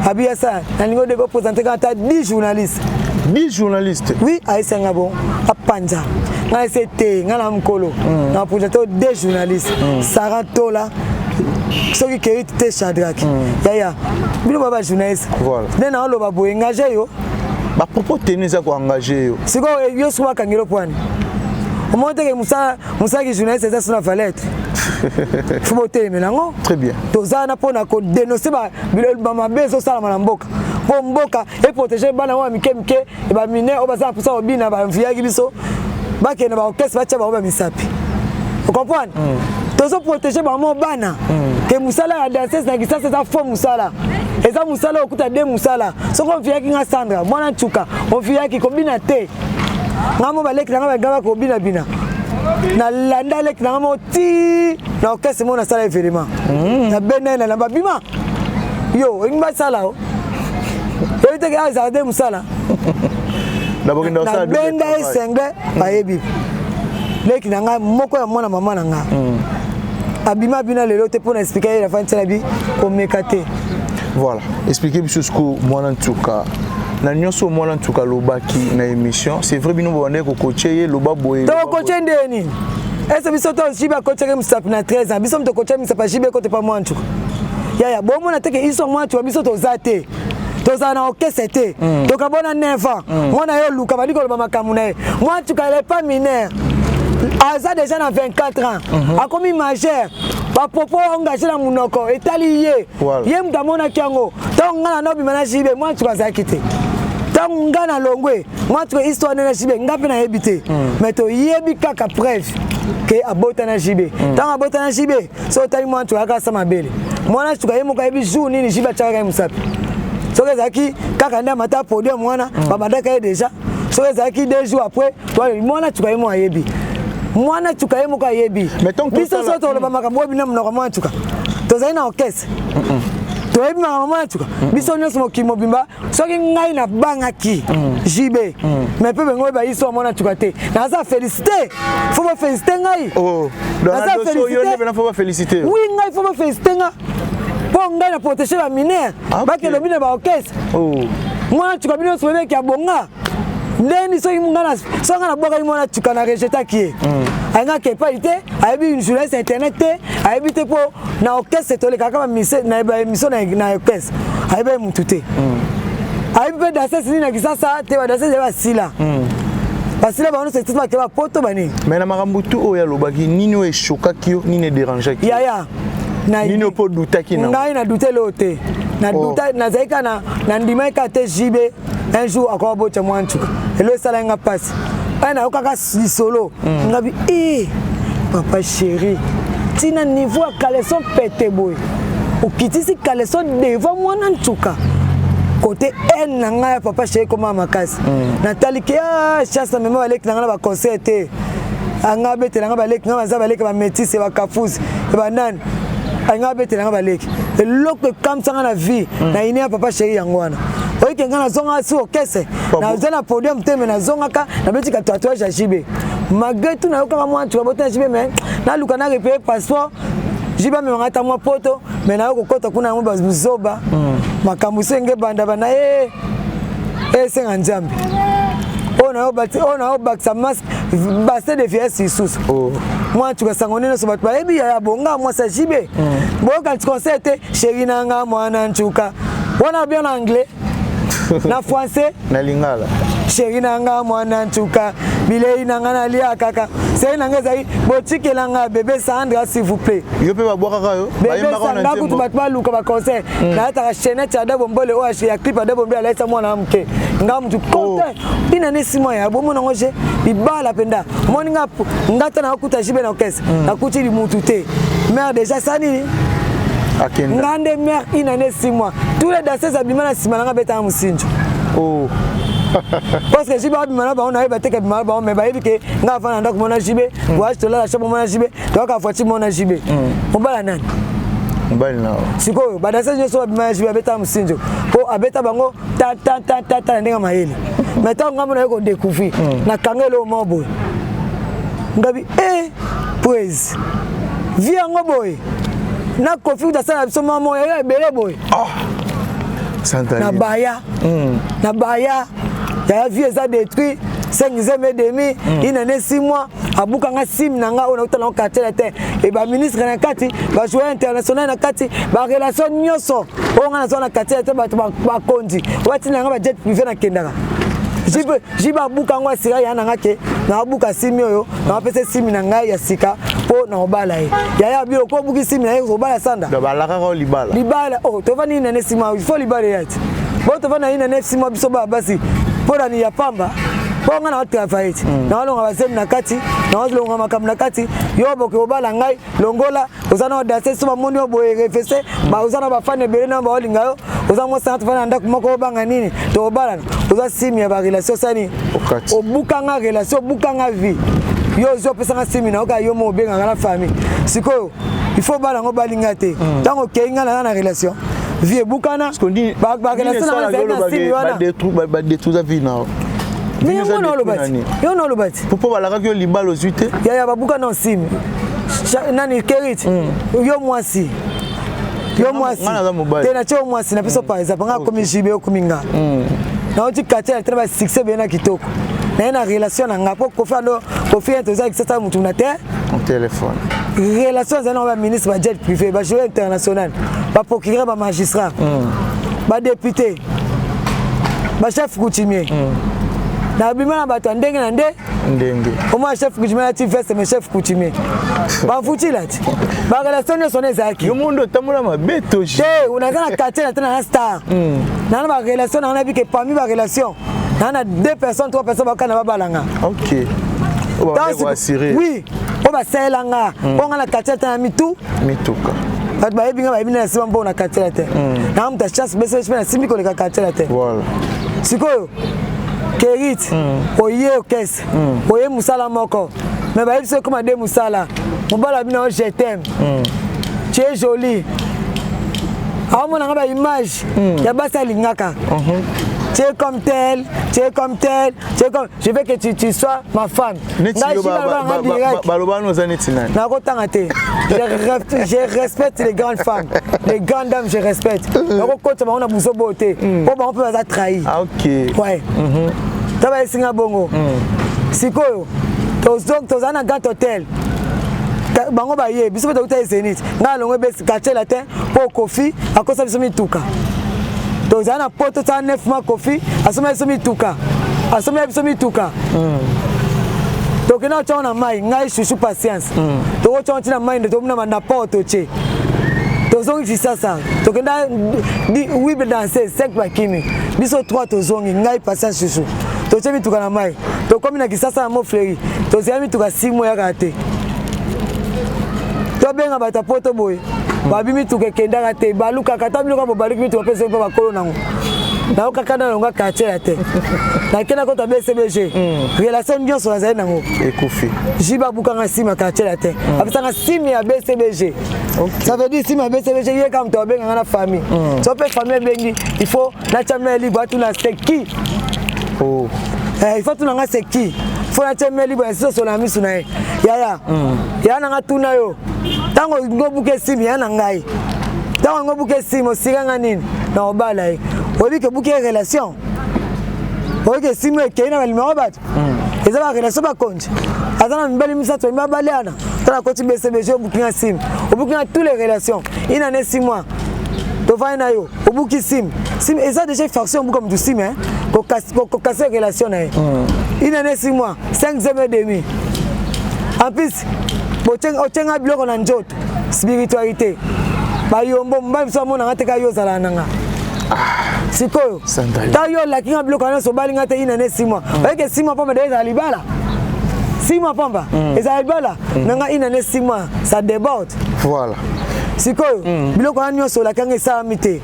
Abi ya sa nalingi odeko présenter kaka ata 10 journalistes. 10 journalistes? Oui, ayesanga bon apanza nga ese te nga na mokolo na présenter 2 journalistes, Sarah Tola soki Kerit te Shadrack. Yaya bino ba bajournaliste nde na oloba boye, engage yo. Bapropos tenu eza koengage yo. Sikoyo yo soki bakangeli opwani, omoni teke mosala mosalaki journaliste eza so na valeur te, fo botelemela yango. Très bien. Toza wana mpona kodénonce bamabe ezosalama na mboka, mpo mboka eprotege bana oyo ya mike mike, bamineur oyo baza na mposa kobina. Bamviyaki biso bakende baorchestre, batia bango bamisapi, ocomprendre? Tozoprotege bango bana ke mosala ya danseuse na Kisasa eza faux mosala, eza mosala okuta de mosala. Soki omviyaki nga Sandra mwana ntuka, omviyaki kobina te. Nga mo baleki na nga balinga bakobinabina, nalanda leki na nga moko ti na orchestre moko, nasala événement, nabenda ye na lamba bima. Yo olingi basala o oyebi teke awa ezala de mosala. Nabenda ye sengle, bayebi leki na ngai moko ya mwana mama na nga abima bina lelo te mpo na explike ye nafandi tina bi komeka te. Voilà, expliquer biso siko mwana ntuka na nyonso mwana ntuka alobaki na émission. C'est vrai, bino bobandaki kokoche ye, loba boye. Tokokoche nde nini? Ese biso to JB akotiaki mosapi na 13 ans, biso moto okotia misapi ya JB ekote pa mwana ntuka. Yaya bomona teke iso mwana ntuka, biso toza te, tozala na orchestre te. Tokabona 9 ans. Mwana ye oluka bandi koloba makambo na ye. Mwana ntuka, elle est pas mineur, aza déjà na 24 ans, akomi majeur. Bapropos engage na monoko etali ye. Ye moto amonaki yango. Ntango ngai na nobima na JB, mwana ntuka azalaki te. Ntango ngai na longwe, mwana ntuka histoire nde na JB ngai mpe nayebi te, mais toyebi kaka preuve ke abota na JB. Ntango abota na JB, so otali mwana ntuka kaka asa mabele, mwana ntuka ye moko ayebi jour nini JB atiakaka ye mosapi. Soki ezalaki kaka nde amata podium wana, babandaka ye déjà. Soki ezalaki 2 jours après, mwana ntuka ye moko ayebi, mwana ntuka ye moko ayebi. Biso so toloba makambo oyo bina monoko mwana ntuka, tozali na orchestre, toyebi makambo mwana ntuka. Biso nyonso mokili mobimba, soki ngai nabangaki JB, mais mpe bengo oyeba iso mwana ntuka te, naza félicité, faut bafélicité ngai. Naza félicité. Oui, ngai faut bafélicité nga mpo ngai na protege bamineur bakende bino baorchestre. Mwana ntuka, bino nyonso boyebeki ya bonga ndeni. Soki soki ngai nabwakaki mwana ntuka, na rejetaki ye, alingaka epai te, ayebi journaliste internet te, ayebi te mpo na orchestre tolekaka na baémission na orchestre, ayebi ye mutu te, ayebi mpe danseuse nini na Kisasa te. Badanseuse ye basila, basila bango nyonso, etiti bake bapoto banini. Mais na makambo tu oyo alobaki, nini oyo eshokaki yo, nini ederangeaki? Yaya. Nini mpo odutaki na? Ngai na dute eloo te, na duta nazali kaka na ndimaki kaka te JB un jour akoka botya mwa ntuka. Elo esalaki nga mpasi ai nayokaka lisolo ngabi e papa chéri ntina niveau ya caleçon pete boye, okitisi caleçon devant mwana ntuka. Kote haine na ngai ya papa chéri koma makasi. Natali ke chasse na mema baleki na ngai na baconcert te, anga abetela ngai baleki ngai baza baleki bamétise, bakafusi, banani, anga abetela ngai baleki. Eloko ekamwisanga na vie na ine ya papa chéri yango wana. Oyike ngai nazongaka si orchestre, naza na podium te, me nazongaka nabetika tatouage ya JB. Malgré tout nayokaka mwa ntuka bota na JB, mais naluka na repeye passeport, JB amemanga ata mwa poto, mais nayo kokɔta kuna yango bazoba makambo so enge banda banda ye esenga Nzambe oyo nayobakisa masque bassin de vieillesse lisusu. Mwa ntuka sango nde nyonso bato bayebi ya bonga mwasi ya JB. Boyoka conseil te, chéri na nga mwana ntuka wana bien na anglais, na français, na lingala. Chéri na nga mwana ntuka, bilei na nga nalia kaka sei na nga ezali botikela nga bébé Sandra, s'il vous plaît. Yo mpe babwakaka yo? Bébé Sandra kutu bato baluka baconcert, nalataka chaînette ya Dabombole oyo ya clip ya Dabombole, alatisa mwana moke. Nga mutu content ina ne 6 mois ya bomona ngo je libala mpenza. Omoni nga, nga ta nakuta JB na orchestre, nakuti limutu te, mare déjà sa nini. Nga nde mare une année 6 mois, tous les danseuses abima na nsima nanga betanga mosinjo. Oh. Parce que JB abima na bango, nayeba te kabima na bango, mais bayebi ke nga avanda na ndako mona JB, voyage tolala chambre mona JB, toyaka voiture mona JB. Mobala nani? Mobali na sikoyo badanseuse nyonso babima ya JB abeta mosinzo mpo abeta bango ta ta ta ta ta na ndenge ya mayele. Mais ntango ngai mona ye kodécouvrir, nakanga eloko moko boye, ngabi e praise vie yango boye na Kofi kuta asala biso mwa moko ya ebele boye. Na baya na baya yaya, vie eza détruit. 5 et demi, une année 6 mois, abukanga sim na nga oyo nauta nango quartier latin e baministre na kati, bajoueur international na kati, barelation nyonso oyo nga nazwa na quartier latin, bato bakonzi oyo batinda nga bajet privé nakendaka. Jibe abuka yango, asika ya na nga ke nabuka simi oyo, napesa simi na ngai ya sika mpo na kobala ye. Yaya biloko obuki simi na ye, kobala sanda. Balakaka libala. Libala oh, tovandi nini na nsima, il faut libala eya ti bo tovandi na nini na nsima. Biso baya basi mpo na ni ya pamba, mpo nga na otravaille ti naolonga bazemi na kati, naolonga makambo na kati. Yo boke obala ngai, longola oza na audace so bamoni yo boye refese, oza na bafane ebele na baolinga yo, oza mwasi na tofanda na ndako moko, obanga nini? Tokobalana. Oza simi ya barelation osani, obukanga relation, obukanga vie. Yo ozwi opesanga simi na oka yo mo obengaka na famille. Sikoyo il faut obala yango, obalinga te. Ntango okei, nga naza na relation, vie ebukana, barelation na ezali na simi wana. Badétruisa vie na Mais yango na oloba ti, yo na oloba ti. Mpo balakaki yo libala, ozwi te. Yaya, babuka na nsimi nani kerit. Yo mwasi, yo mwasi te, na tie yo mwasi na biso. Par exemple nga akomi JB, okomi nga nauti quartier na tena basuccès ebele na kitoko naye na relation na nga mpo Kofi ando Kofi ete oza kisasa mutu na te. Téléphone. Relation ezali nango baministre, bajet privé, bajoueur international, baprocureur, bamagistrat, badéputé, bachef coutumier. Nabima na bato ya ndenge na nde ndenge. Omwa chef coutumier alati veste, mais chef coutumier bavutila ti barelation nyonso wana ezalaki. Yo mondo otambola mabe to? Te, naza na quartier na te, na star naa na barelation nanga, nayebi ke parmi barelation naa na deux personnes, trois personnes bakana babalanga. Ok. Oui, oyo basalelanga mpo nga na quartier te na mitu. Mituka. Bato bayebi nga, bayebi na nsima mpo na quartier la te naa moto ya chance bese mpe nasimbi koleka quartier la te. Sikoyo kerit oye okese, oye mosala moko, mais bayebi so ekoma de mosala mobala bino, je t'aime, tu es jolie, aomonanga baimage ya basi alingaka, tu es comme tel, tu es comme tel, tu es comme, je veux que tu sois ma femme. Baloba wana oza neti nani? Nakotanga te. Je respecte les grandes femmes, les grandes dames, je respecte. Nakokota bango na buso boyo te, mpo bango mpe baza trahi. Ouais, ta bayesinga bongo. Sikoyo toza na Grand Hôtel, bango baye, biso mpe tokuta ye Zénith. Ngai alongo ebesi quartier latin mpo Kofi akosa biso mituka. Tozala na poto tosala 9 mois, Kofi asomba biso mituka, asomba biso mituka. Tokenda kotyango na mai, ngai, Shushu, Patience, tokotyango ntina mai nde tomona na port, totie, tozongi Kisasa. Tokenda 8 danse, 5 bakimi, biso 3 tozongi, ngai, Patience, Shushu, totie mituka na mai. Tokomi na Kisasa na Mofleri, tozela mituka 6 mois, yaka te. Tobenga bato ya poto boye, babi mituka ekendaka te, balukaka ta biloko bobaluki mituka mpe mpe bakolo nango. Nayokaka nalonga quartier ya te, nakenda kota BCBG, relation nyonso nazali nango ekufi. Jibe abukanga nsima quartier ya te, apesanga simi ya BCBG. Ça veut dire nsima ya BCBG, ye kaka moto abenganga na famille. So mpe famille ebengi, il faut natya main libre, atuna c'est qui. Oh. Eh, il faut tuna nga c'est qui, faut natya main libre, nasisosola na misu na ye. Yaya, yaya nanga, tuna yo, ntango ngobuka esimi ya na ngai, ntango ngobuka esimi, osikanga nini na obala ye? Oyebi ke obuki ye relation, oyebi ke esimi ekei na balimero, bato eza barelation, bakonzi aza na mibali misato, mibali ana tala akoti BCBG, obuki nga sim, obuki nga tous les relations. Une année 6 mois tovandi na yo, obuki sim. Sim eza déjà infraction, obuka motu sim, kokase relation na ye. Une année 6 mois, 5 et demi, en plus otyenga biloko na nzoto, spiritualité, bayombo mobali mosu amonanga te, kaka yo ozalaka na nga. Sikoyo ntango yo olaki nga biloko nyonso, obali nga te une année 6 mois, oyeke 6 mois pamba de ezala libala, 6 mois pamba ezala libala na nga. Une année 6 mois, ça déborde. Voilà. Sikoyo biloko wana nyonso olaki nga esalami te.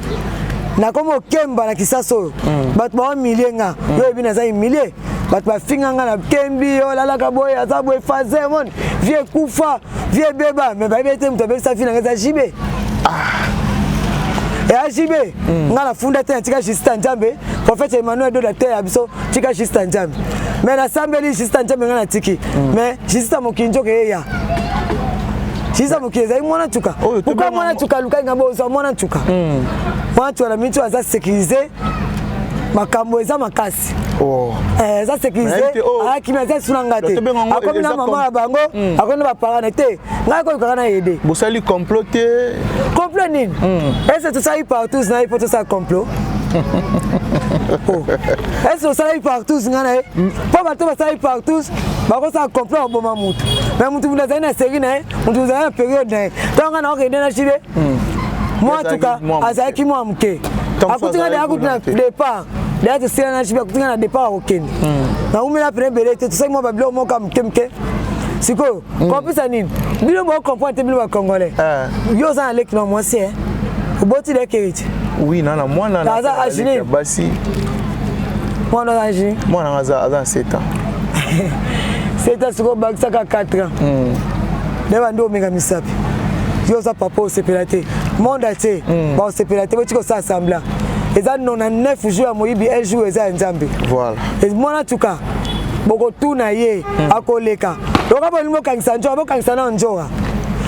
Nakomi okemba na kisasa oyo, bato baomilie nga. Yo oyebi naza humilie, bato bafinga nga na kembi, yo olalaka boye, aza boye, faze moni vie ekufa, vie ebeba. Mais bayebi ete moto abebisa vie na nga eza JB. Eya JB. Nga nafunda te, natika justice ya Nzambe. Prophète Emmanuel Doda te ya biso, tika justice ya Nzambe. Mais nasambeli justice ya Nzambe, nga natiki. Mais justice ya mokili nzoka eya, justice ya mokili ezali mwana ntuka. Pourquoi mwana ntuka alukaki nga? Bozwa mwana ntuka, mwana ntuka na miniti oyo aza sécurisé, makambo eza makasi. Eza sécurisé, ayakimi, aza esu na nga te. Akomi na mama ya bango, akomi na baparane te. Ngai kolukaka na yede. Bosali complot te? Complot nini? Ese tosali partout na ye mpo tosala complot? Ese tosalaki partout ngai na ye mpo bato basalaki partout bakosala complot akoboma mutu? Mais mutu mutu azali na série na ye, mutu mutu azali na période na ye. Ntango ngai naokende na JB, mwa tuka azalaki mwa moke, akuti ngai deya kutu na départ. Deya tosila na JB, akuti ngai na départ akokende. Naumela pene ebele te, tosali mwa babiloko moko ya moke moke. Sikoyo kopesa nini? Bino bocomprendre te, bino bacongolais. Yo oza na leki na mwasi, oboti leki héritier? Oui, na mwana. Aza âge nini? Basi. Mwana aza âge nini? Mwana aza na 7 ans. 7 ans, sikoyo bakisaka 4 ans nde bandi omeka misapi. Yo oza papa, osepela te, monde entier baosepela te. Botika osala semblant. Eza 99 jours ya moyibi, un jour eza ya Nzambe. Voilà. Mwana tuka bokotuna ye, akoleka. Loka bolingi bokangisa nzoka, bokangisa nao nzoka.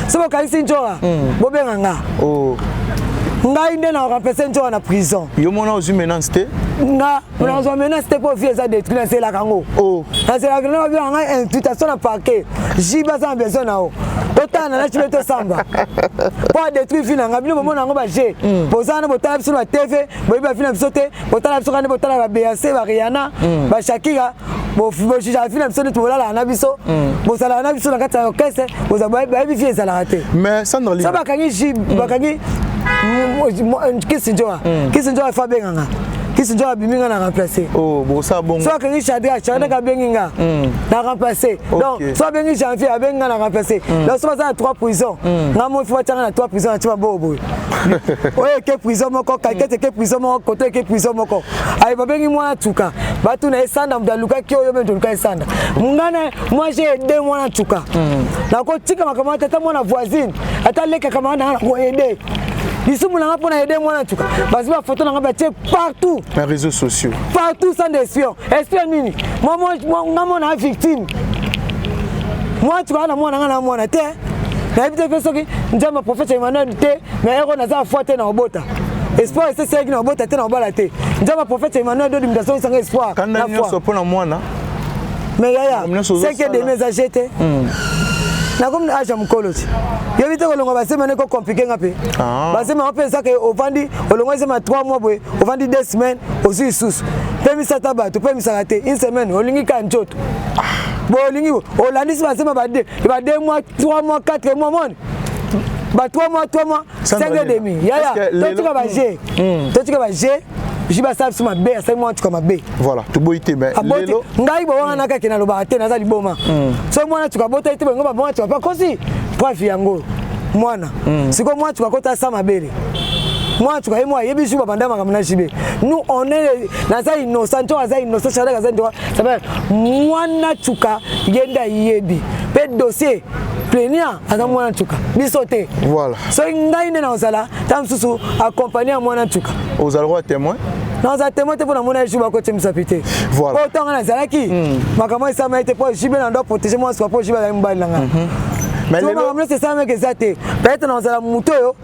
So bokangisi nzoka, bobenga nga. Ngai nde na remplace nzoka na prison. Yo mona ozwi menace te? Nga nazwa menace te, mpo vie eza détruit. Nazelaka yango, nazelaka na babenga ngai invitation na parquet. JB aza na besoin na yo, totala na JB, tosamba mpo adétruire vie na ngai. Bino bomona yango baje, boza wana, botala biso na TV, boyebi bavie na biso te. Botala biso kani, botala baBeyoncé, baRihanna, baShakira, bojugaka vie na biso neti bolalaka na biso, bozalaka na biso na kati ya orchestre, bayebi vie ezalaka te. Mais Sandra So bakangi ji, bakangi Kisi Nzoka, Kisi Nzoka fa abenganga, Kisi Nzoka abimi, nga na remplace. Bosala bongo. So akangi Chadra, Chadra abengi nga, na remplace. Donc so abengi Janvier, abengi nga, na remplace. Donc so baza na trois prison, nga mo fo batianga na trois prison, na ti maboko boye. Oyo eke prison moko, kakete eke prison moko, koto eke prison moko. Aye babengi mwana tuka, batuna ye: Sanda moto alukaki oyo, mpe toluka esanda ngana. Moi, j'ai aidé mwana tuka. Nakotika makambo ata ata mwana voisine, ata lekaka mama nanga, nakoaide lisumu nanga mpo na aide mwana tuka. Bazwi bafoto nanga, batie partout. Na réseaux sociaux. Partout, sans espion. Espion nini? Nga mona victime, mwana tuka na mwana nga na mwana te. Nayebi te mpe soki Nzambe prophète Emmanuel te, mais ero naza foi te na obota espoir eseselaki na obota te, na obala te. Nzambe prophète Emmanuel Dodi moto azongisanga espoir. Kanda nyonso mpo na mwana. Mais yaya, 5 demi eza je te. Nakomi na age ya mokolo ti yebi te kolonga basema nde kocompliquer nga mpe. Basema yango mpe ezaka ovandi, olongo ezema 3 mois boye, ovandi 2 semaines, ozwi lisusu mpe misata bato mpe misaka te. Une semaine olingi ka nzoto bo olingi olandisi basema ba 2 mois, 3 mois, 4 mois, moni ba 3 mois, 3 mois, 5 et demi. Yaya, totika baje, totika baje. Ji basala biso mabe, asali mwana tuka mabe. Voilà, toboyi te, mais lelo ngai bowana kaka nalobaka te, naza liboma. So mwana tuka abotaki te, bongo bamwana tuka mpe akosi preuve yango. Mwana sikoyo, mwana tuka akota asa mabele. Mwana tuka ye mo ayebi jour babanda makambo na JB. Nous, on est, naza innocent to aza innocent, Shadrack aza ndoka. Mwana tuka ye nde ayebi mpe dossier plaignant aza mwana ntuka, biso te. Voilà. Soki ngai nde nakozala ta mosusu accompagne ya mwana ntuka. Ozala roi témoin? Naza témoin te, mpo namona jour bakotia misapi te. Voilà. Po ntango nazalaki, makambo esama ye te, mpo JB na ndo protéger mwana suka, mpo JB azali mobali na ngai. Makambo nyonso esalamaki eza te. Peut-être nazala motu oyo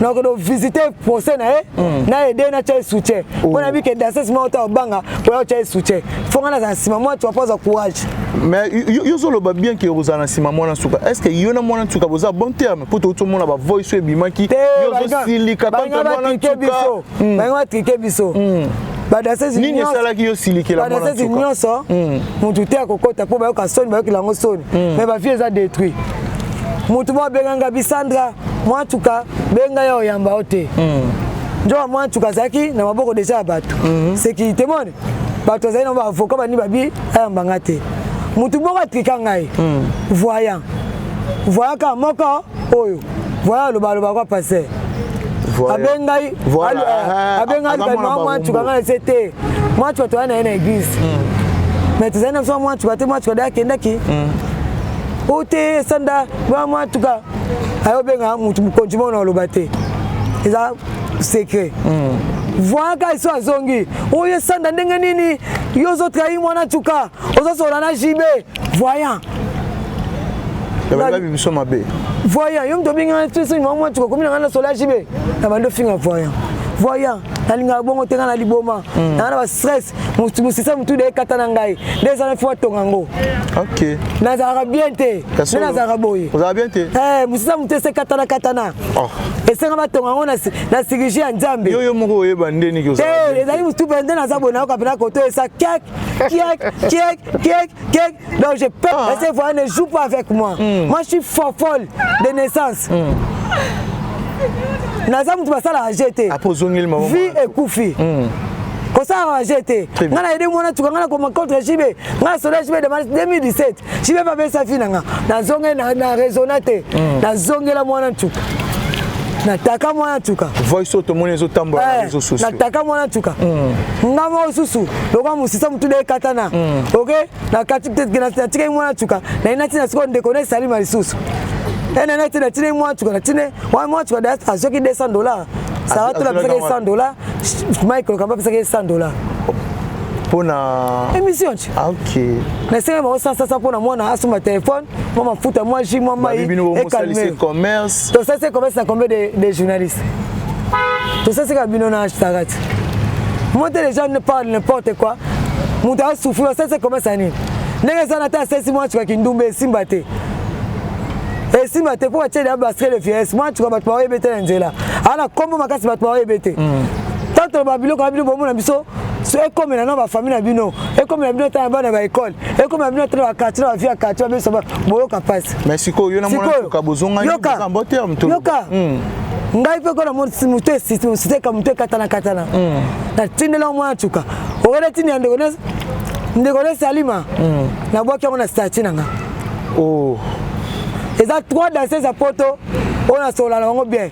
nakende visiter procès na ye, na aide, natya ye soutien, mpo nayebi ke danseuse moko ta obanga mpo ya otya ye soutien. Fo ngai nazala nsima mwa tuka mpo azwa courage. Mais yo ozoloba bien ke ozala na nsima mwana suka. Est ce que yo na mwana nsuka boza bon terme? Mpo touti omona bavoice oyo ebimaki, yo ozosilika contre mwana nsuka. Balinga batrike biso badanseuse. Nini esalaki yo silikela mwana Badanseuse nyonso, motu te akokota mpo bayoka soni, bayokela yango soni. Mais bavie eza détruit. Motu moko abenganga bisandra mwa tuka, benga ya oyamba yo te. Nzoka mwa tuka azalaki na maboko deja ya bato sécurité. Mone bato azali na baavocat bani babi ayambanga te. Motu moko atrika ngai, voyant, voyant kaka moko oyo, voyant alobaloba kwa pasteur. Abengai abengai mwa ntuka ngai ese te mwa ntuka toya na ye na église mais tozali na biso mwa ntuka te mwa ntuka de akendaki o te esanda mwa ntuka ayobenga motu mokonzi moko na oloba te eza secret voyaka eso azongi oyo esanda ndenge nini yo ozotrahi mwana ntuka ozosola na JB voyant babi biso mabe voyant yo moto obengi ngai soki mwa ntuka okomi na ngai nasola JB na bando finga voyant voyant nalingaka bongo te ngai na liboma nanga na bastress mosisa motu de ekata na ngai nde eza na fo atonga yango nazalaka bien te nde nazalaka boye mosisa motu ese katana katana esenga batonga yango na sirigi ya nzambe yo moko oyeba nde nini te ezali motu mpe nde naza boye nayoka mpena koto esa kek kiek kiek kiek kiek. Donc je peux ah. Ese voyant ne joue pas avec moi. Moi je suis fort folle de naissance. Naza mutu basalaka je te. Vie ekufi. Kosalaka je te. Nga na yede mwana tuka nga na koma contre JB. Nga na soda JB de 2017. JB ba besa fi na nga. Nazonge na na raisonna te. Nazongela mwana tuka. Nataka mwana tuka. Voice oyo tomoni ezotambola na réseaux sociaux. Nataka mwana tuka. Nga moko susu lokwa mosisa motu de ekatana. Ok? Nakati natikaki mwana tuka. Na ina tina sikoyo ndeko na esalima lisusu. Ene na tina tina mwana tuka na tina mwana tuka da azwaki $200. Sarah tola apesaki $100. Michael Kamba apesaki $100. Mpona émission ti. Ah, ok. Nasenga bango 100 mpona mwana asomba téléphone, mwa mafuta, mwa jus, mwa mai. Bosalisi commerce. Tosalisi commerce na combien de journalistes? Tosalisi kaka bino na Sarah. Moi les gens ne parlent n'importe quoi. Moto asouffrir, asalisi commerce ya nini? Ndenge eza na te asalisi mwa tuka kindumba esimba te. Esimba te mpo batie ya bastre de vieillesse. Mwa tuka bato baoyebi te na nzela. Ana kombo makasi bato baoyebi te. Tanto ba biloko na bino bomona biso so ekomela na bafamille na bino, ekomela bino ata na bana ba école, ekomela bino ata na baquartier, na bavie ya quartier, babiso boyoka mpasi. Mais sikoyo yo na mwana tuka bozongani boza mbote ya moto. Yoka. Ngai mpe kona moto esiteka moto ekatana katana. Natindela mwana tuka. Okende tindi ya ndeko ndeko ne Salima. Nabwaki yango na statut na nga. Oh. Eza 3 danseuses ya poto oyo nasolola na bango bien.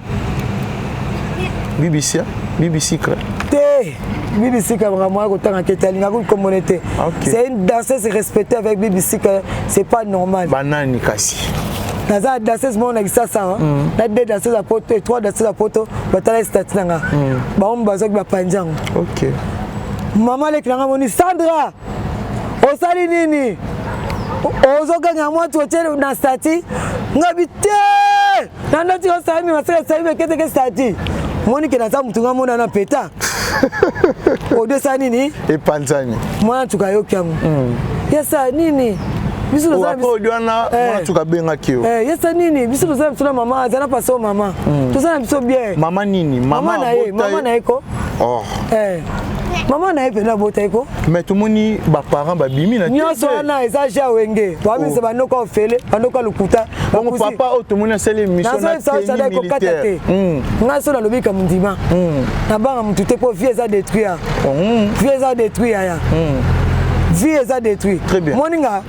BBC, BBC cra. Te, BBC ka makambo ya kotanga te, alingaka kokomone te. C'est une danseuse respectée avec BBC que c'est pas normal. Banani kasi. Naza danseuse moko na Kisasa, na deux danseuses ya poto et trois danseuses ya poto batala statut na nga. Bango bazwaki bapanzi yango. Ok. Mama leki na nga moni Sandra osali nini? Ozokanga mwatu otie na statut ngabi te na ndoti osalami masala esalami eketeke statut moni ke naza mutu nga mona na peta odesa nini epanzani mwana tuka yoki yango yesa nini biso wana mwana tuka abengaki yo yesa nini biso tozala biso na mama aza na pasi oyo mama tozala biso bien mama nini mama na ye mama na ye ko mama na ye mpenza abota ye ko mais tomoni baparent babimi na nyonso wana eza ja wenge bamisa banoko ofele banoko lokuta bongo papa oyo tomoni asali émission na tenue militaire te ngai so nalobi ka mondima nabanga motu te mpo vie eza détruire vie eza détruire yaya vie eza détruire moninga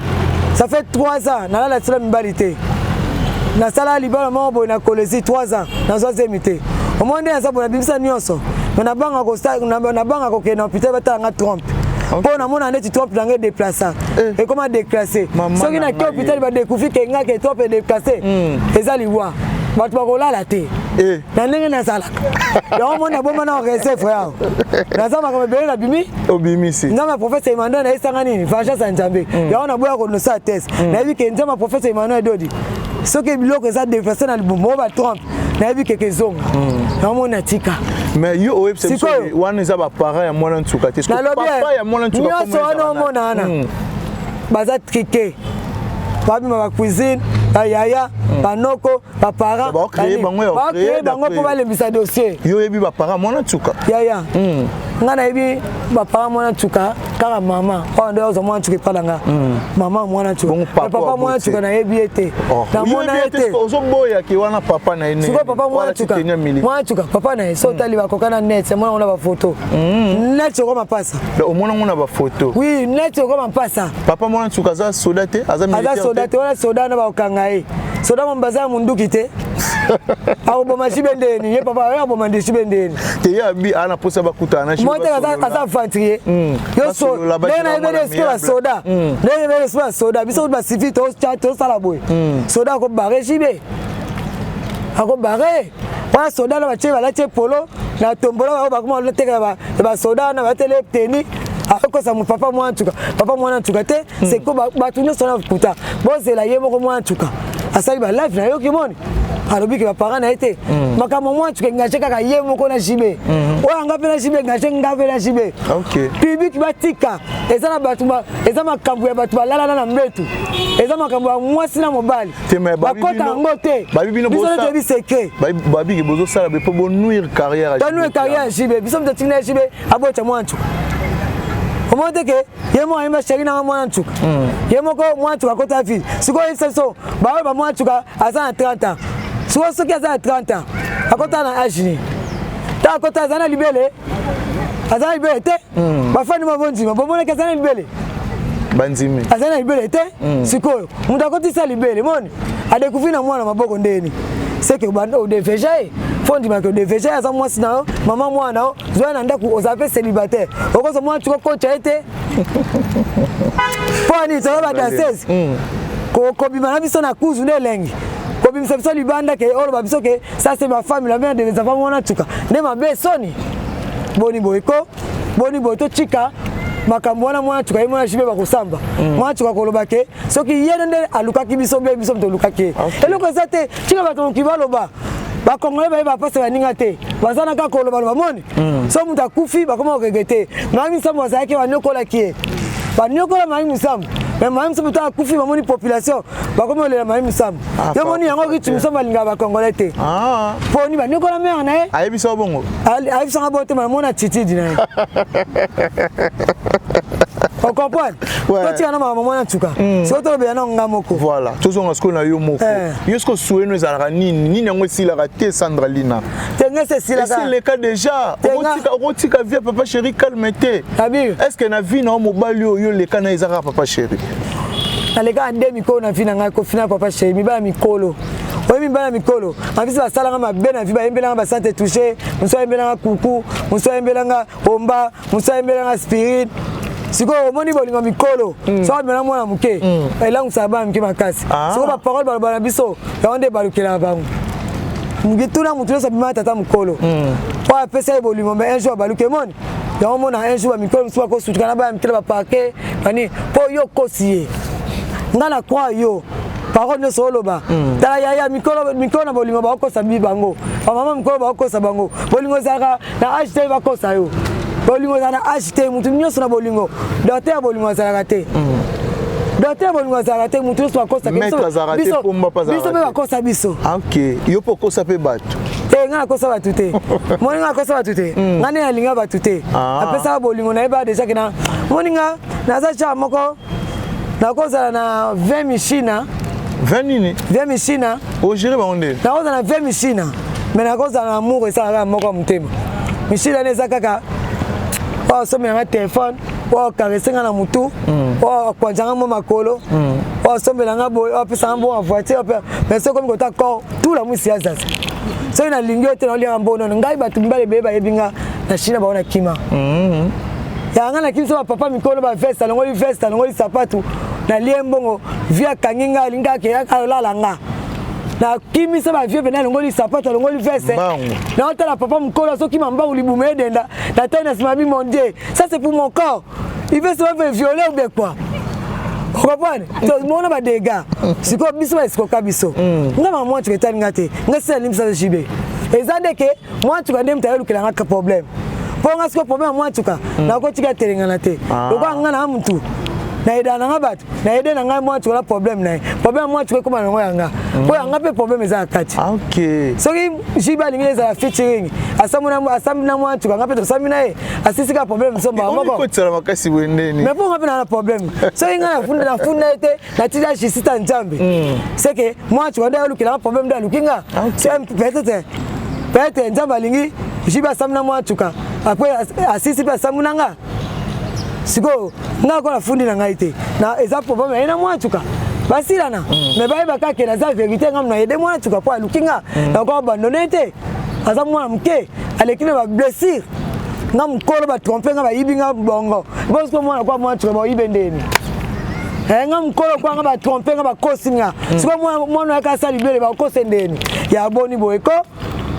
ça fait 3 ans nalala sila mibali te nasala libala moko boye na kolesi 3 ans nazwa zemi te omoni nde naza boye nabimisa nyonso me nabanga kokende na hôpital batala nga trompe mpo namona neti trompe na ngai déplaça ekoma déclassé soki nake hôpital badécouvrir ke nga ke trompe edéplacé eza liwa bato bakolala te na ndenge nazalaka yango moni naboma na réserve frère naza makambo ebele nabimi obimisi nzambe ya prophète Emmanuel nayesanga nini vengeance ya nzambe yango naboya konosa test nayebi ke nzambe ya prophète Emmanuel Dodi soki biloko eza déplacé na libumu oyo batrompe nayebi keke ezonga yango moni natika mais yo oyebisa biso wana eza baparent ya mwana nsuka te papa ya mwana nsuka nyonso wana omona wana baza trike babima bacuisine bayaya banoko baparent baocreye bango mpo balembisa dossier yo oyebi baparent mwana nsuka yaya nga nayebi baparent mwana nsuka kaka mama oyo nde ozwa mwana nsuka epa na nga mama mwana nsuka papa mwana nsuka nayebi ye te namona ye te ozoboyaki wana papa na ye sikoyo papa mwana nsuka mwana nsuka papa na ye so otali bakoka na net omona ngo na bafoto net okoma mpasa omona ngo na bafoto oui net okoma mpasa papa mwana nsuka aza soda te aza aza soda te wana soda na bakokanga ye soda mo baza ya munduki te. Akoboma JB ndeni ye papa oyo aboma nde JB ndeni. Te ye abi ana posa bakutana na JB. Moi te aza aventurier. Yo so ndenge na yebeli esprit ya soda. Ndenge yebeli esprit ya soda biso ba civil to to sala boye. Soda ako barrer JB. Ako barrer. Wana soda na batie balati polo na tombola oyo bakoma kotekela basoda wana batele teni akokosa papa mwana ntuka papa mwana ntuka te seko bato nyonso na kuta bozela ye moko mwana ntuka asali ba live na yo kimoni alobi ke baparent na ye te mm. makambo mwa ntuka engage kaka ye moko na JB mm. oyo anga mpe na JB engage nga mpe na JB public batika eza na bato eza makambo ya bato balalana na mbetu eza makambo ya mwasi na mobali bakota yango te biso nde toyebi secret babiki bozosala be mpo bonuire carrière tonuire carrière ya JB biso moto atiki na JB abota mwa ntuka omoni te ke ye moko ayemba sheri nanga mwana ntuka hmm. ye moko mwana ntuka akota ville sikoyo oyebisa biso baoyo ba mwana ntuka aza na 30 ans sikoyo soki aza na 30 ans akota na age nini ntango akota aza na libele aza na libele te hmm. bafani ma bondima bomonaki aza na libele bandimi aza na libele te hmm. sikoyo moto akotisa libele moni adecouvrir na mwana maboko ndeni seke odeveja ye fo ndimaki odeveja ye aza mwasi na yo mama mwana na yo zwa na ndako ozala mpe célibataire okozwa mwana tuka kocha ye te mpo nini toza badanseuse hmm. kobima na biso na kuzu nde elengi kobimisa biso libanda ke oloba biso ke ça c'est ma femme la mère de mes enfants mwana tuka nde mabe soni boni boye ko boni boye totika makambo wana mwana tuka ye mwana jibe bakosamba hmm. mwana tuka koloba ke soki ye nde alukaki biso be biso moto olukaki ye eloko eza te tika bato mokili baloba bakongole baye bapasi baninga te baza na kaka kolobaloba moni mm. so moto akufi bakoma koregrete mami misambo azalaki banyokolaki ye banyokola mami misambo me mami misambo to akufi bamoni population bakomi kolela mami misambo ah, yo moni yango ritu misambo alingaka bakongole te ah. poni banyokola mare na ye ayebisa bongo ayebisanga bongo te namona attitude na ye ocomprendre totika na makambo mwana nsuka mm. soki tolobela na nga moko voilà tozonga sikoyo na yo moko eh. Yo sikoyo sueno ezalaka nini nini yango esilaka te Sandra Lina te nga se esilaka esileka déjà okotika okotika vie papa chéri calme te est ce que na vie na yo mobali oyo yo leka na eza kaka papa chéri naleka nde mikolo na vie na ngai kofina papa chéri mibala mikolo oyebi mibala mikolo mabisi basalanga mabe na vie bayembelanga basante touche mosusu ayembelanga kuku mosusu ayembelanga omba mosusu ayembelanga aspirine sikoyo omoni bolingo mikolo mm. soki amela mwana moke mm. elangwisaka bana mike makasi ah. sikoyo baparole baloba na biso yango nde ebalukelaka bango tuna motu nyonso abimaka tata mokolo mm. oyo apesa ye bolingo me un jour abaluki emoni yango mona un jour bamikolo mosusu bakosutuka na bana mike na baparke bani mpo yo okosi ye ngai na croire yo parole nyonso oloba tala yaya mikolo na bolingo bakokosa bango bamama mikolo bakokosa bango bolingo ezalaka na age te bakosa yo bolingo ezala na age te motu nyonso na bolingo docteur ya bolingo azalaka te mm. docteur ya bolingo azalaka te motu nyonso bakosa biso mpe bakosa biso ah, yo mpe okosa mpe bato te ngai nakosa bato te moni ngai nakosa bato te mm. ngai nde nalinga bato te ah. apesaka bolingo nayeba deja ke na moni nga naza genre moko nakozala na 20 mishina 20 nini 20 mishina ogere bango nde nakozala na 20 mishina me nakozala na amour esala kaka moko ya motema mishina wana eza kaka oyo asomela nga telefone oyo akarese nga na motu mm. oyo akwanza nga mwa makolo mm. oyo asombela nga boye oyo apesa nga mbongo ya voiture mais soki okomi kota corps tout la mwisi ya zaza soki nalingi yo te naoliaka mbongo nono ngai bato mibale ebele bayebi nga na china bango na kima mm. ya nga nakimi so bapapa mikolo baveste alongoli veste alongoli sapatu nalie mbongo vie akangi nga alingi ake alala nga nakimisa bavie mpena alongoli sapatu alongoli veste naotala papa mokolo azokima mbangu libumu edenda natali na nsima bi mon dieu ça c'est pour mon corps il veut se faire violer ou bien quoi okomprendre tomona badega sikoyo biso baesikoka biso mm. nga mama mwa etali nga te nga sila limbisa jb eza nde ke mwa ntuka nde moto ayolukela nga problème mpo nga sikoyo problème ya mwa ntuka mm. nakotika telengana te ah. lokola nga na mutu nayedaka na nga bato nayede na ngai mwa ntuka na problème na ye problème ya mwa ntuka ekoma nango ya nga mm. mpo ya nga mpe problème eza na kati ah, soki jibe alingi ezala featuring asambi na mwa ntuka nga mpe tosambi na ye asisi kaka problème mosusu mbala moko makasi boye ndeni mais mpo nga mpe na na problème soki ngai nafunda ye te natindi justice ta nzambe hmm. c'est que mwa ntuka nde alukelanga problème nde aluki nga ah, peut-être peut-être nzambe alingi jibe asambi na mwa ntuka après asisi mpe asambi na nga sikoyo nga ko nafundi na ngai te na eza problème na ye na mwa ntuka Basilana. Mais bayeba kaka ke naza vérité, nga na aide mwana tuka po aluki nga. Nako abandonner te. Aza mwana moke, aleki na ba blessure. Nga mokolo batrompe nga, bayibi nga bongo. Bosiko mwana kwa mwana tuka bayibe ndeni. Eh, nga mokolo kwa nga batrompe nga, bakosi nga. Siko mwana mwana yaka asala libele, bakose ndeni. Ya boni boye ko.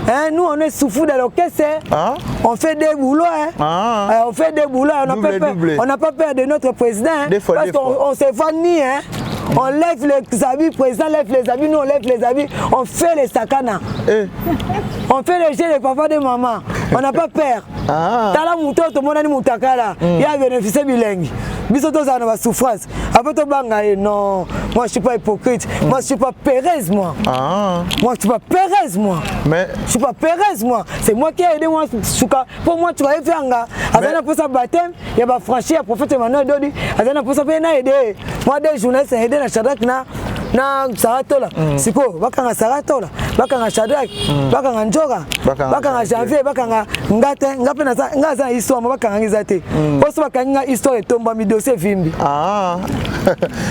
Hein, nous on est souffou dans l'orchestre. Ah? On fait des boulots. Hein. Ah. On fait des boulots. On n'a Double, pas peur, double. on n'a pas peur de notre président. Hein. Des fois, parce des qu'on fois. on se vanit. Hein. On lève les habits, président lève les habits, nous on lève les habits, on fait les sakana. Eh. On fait les jeux de papa, de maman. On n'a pas peur. Ah. Tala moto tomonani mutakala. Ya bénéficier bilengi. Biso tozala na ba souffrance. Après tobanga ye non. Moi je suis pas hypocrite. Moi je suis pas Pérez moi. Ah. Moi je suis pas Pérez moi. Mais Je suis pas Pérez moi. C'est moi qui ai aidé moi suka. Pour moi tu vas faire nga. Azana pour ça baptême, il y a ba franchi ya prophète Emmanuel Dodi. Azana pour ça pe na aidé. Moi des journalistes aidé na Shadrach na na Saratola. Siko bakanga Saratola, bakanga Shadrach, bakanga Njoka, Bakanga bakanga Janvier, bakanga ngate, nga pe na nga za histoire mo bakanga ngiza te. Poso bakanga nga histoire etombami, dossier vimbi. Ah.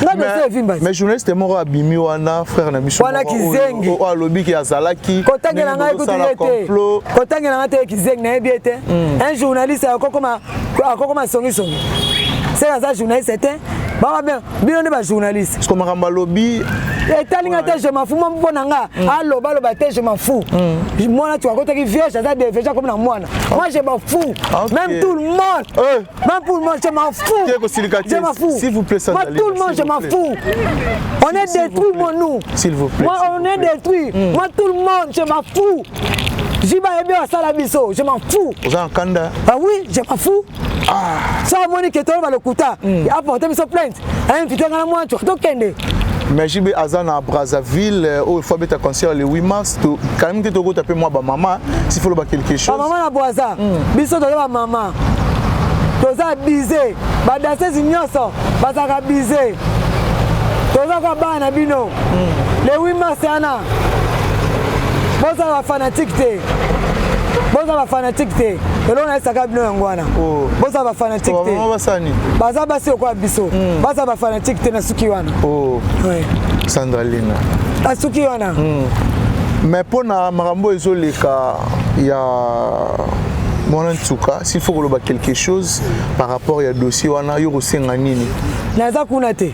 Nga dossier evimba. Mais journaliste moko abimi wana, frère na biso Wana moko oyo- kizengi. oyo alobi ki azalaki Kotangela ndenge ngai kutu bozosala ye te. complot. Kotangela ngai te, kizengi, nayebi ye te. Un journaliste akokoma songisongi seke aza journaliste te. Baba bien, bino nde bajournaliste. Parce que makambo alobi Etali nga te, je m'en fous. Mpo na nga aloba aloba te, je m'en fous. Mwana tu akotaki vierge, aza dévierge, akomi na mwana. Moi je m'en fous. Ok. Même tout le monde, Eh. même pour le monde, je m'en fous. Tie kosilika te. Je m'en fous. S'il vous plaît, Moi Sandra tout le Lina, monde, s'il je vous m'en plaît. fous. On est S'il vous détruit, plaît. moi, nous. S'il vous plaît, Moi s'il on vous est plaît. détruit. Moi tout le monde, je m'en fous. Jiba yebi asala biso, je m'en fous. Oza na kanda. Ah oui, je m'en fous. So amoni ke toloba lokuta, aporte biso plainte, ainvite nga na mwana tokende. Mais JB aza na Brazzaville, oyo faut abeta concert le 8 mars. To quand même te tokota mpe mwa bamama, s'il faut loba quelque chose. Bamama na Bwaza, biso toza bamama, toza bize. Badansese nyonso bazalaka bize, toza kwa bana na bino. Le 8 mars wana, bozala bafanatike te, bozala bafanatike te. Eloko nayesaka bino yango wana. Oh. Bozala bafanatike bamama te. basani. Baza basi lokola biso, baza bafanatike te na suki wana. Oh. Ouais. Sandra Lina. Na suki wana. Mais mpo na makambo oyo ezoleka ya mwana ntuka, s'il faut koloba quelque chose par rapport ya dossier wana, yo kosenga nini? Naza kuna te,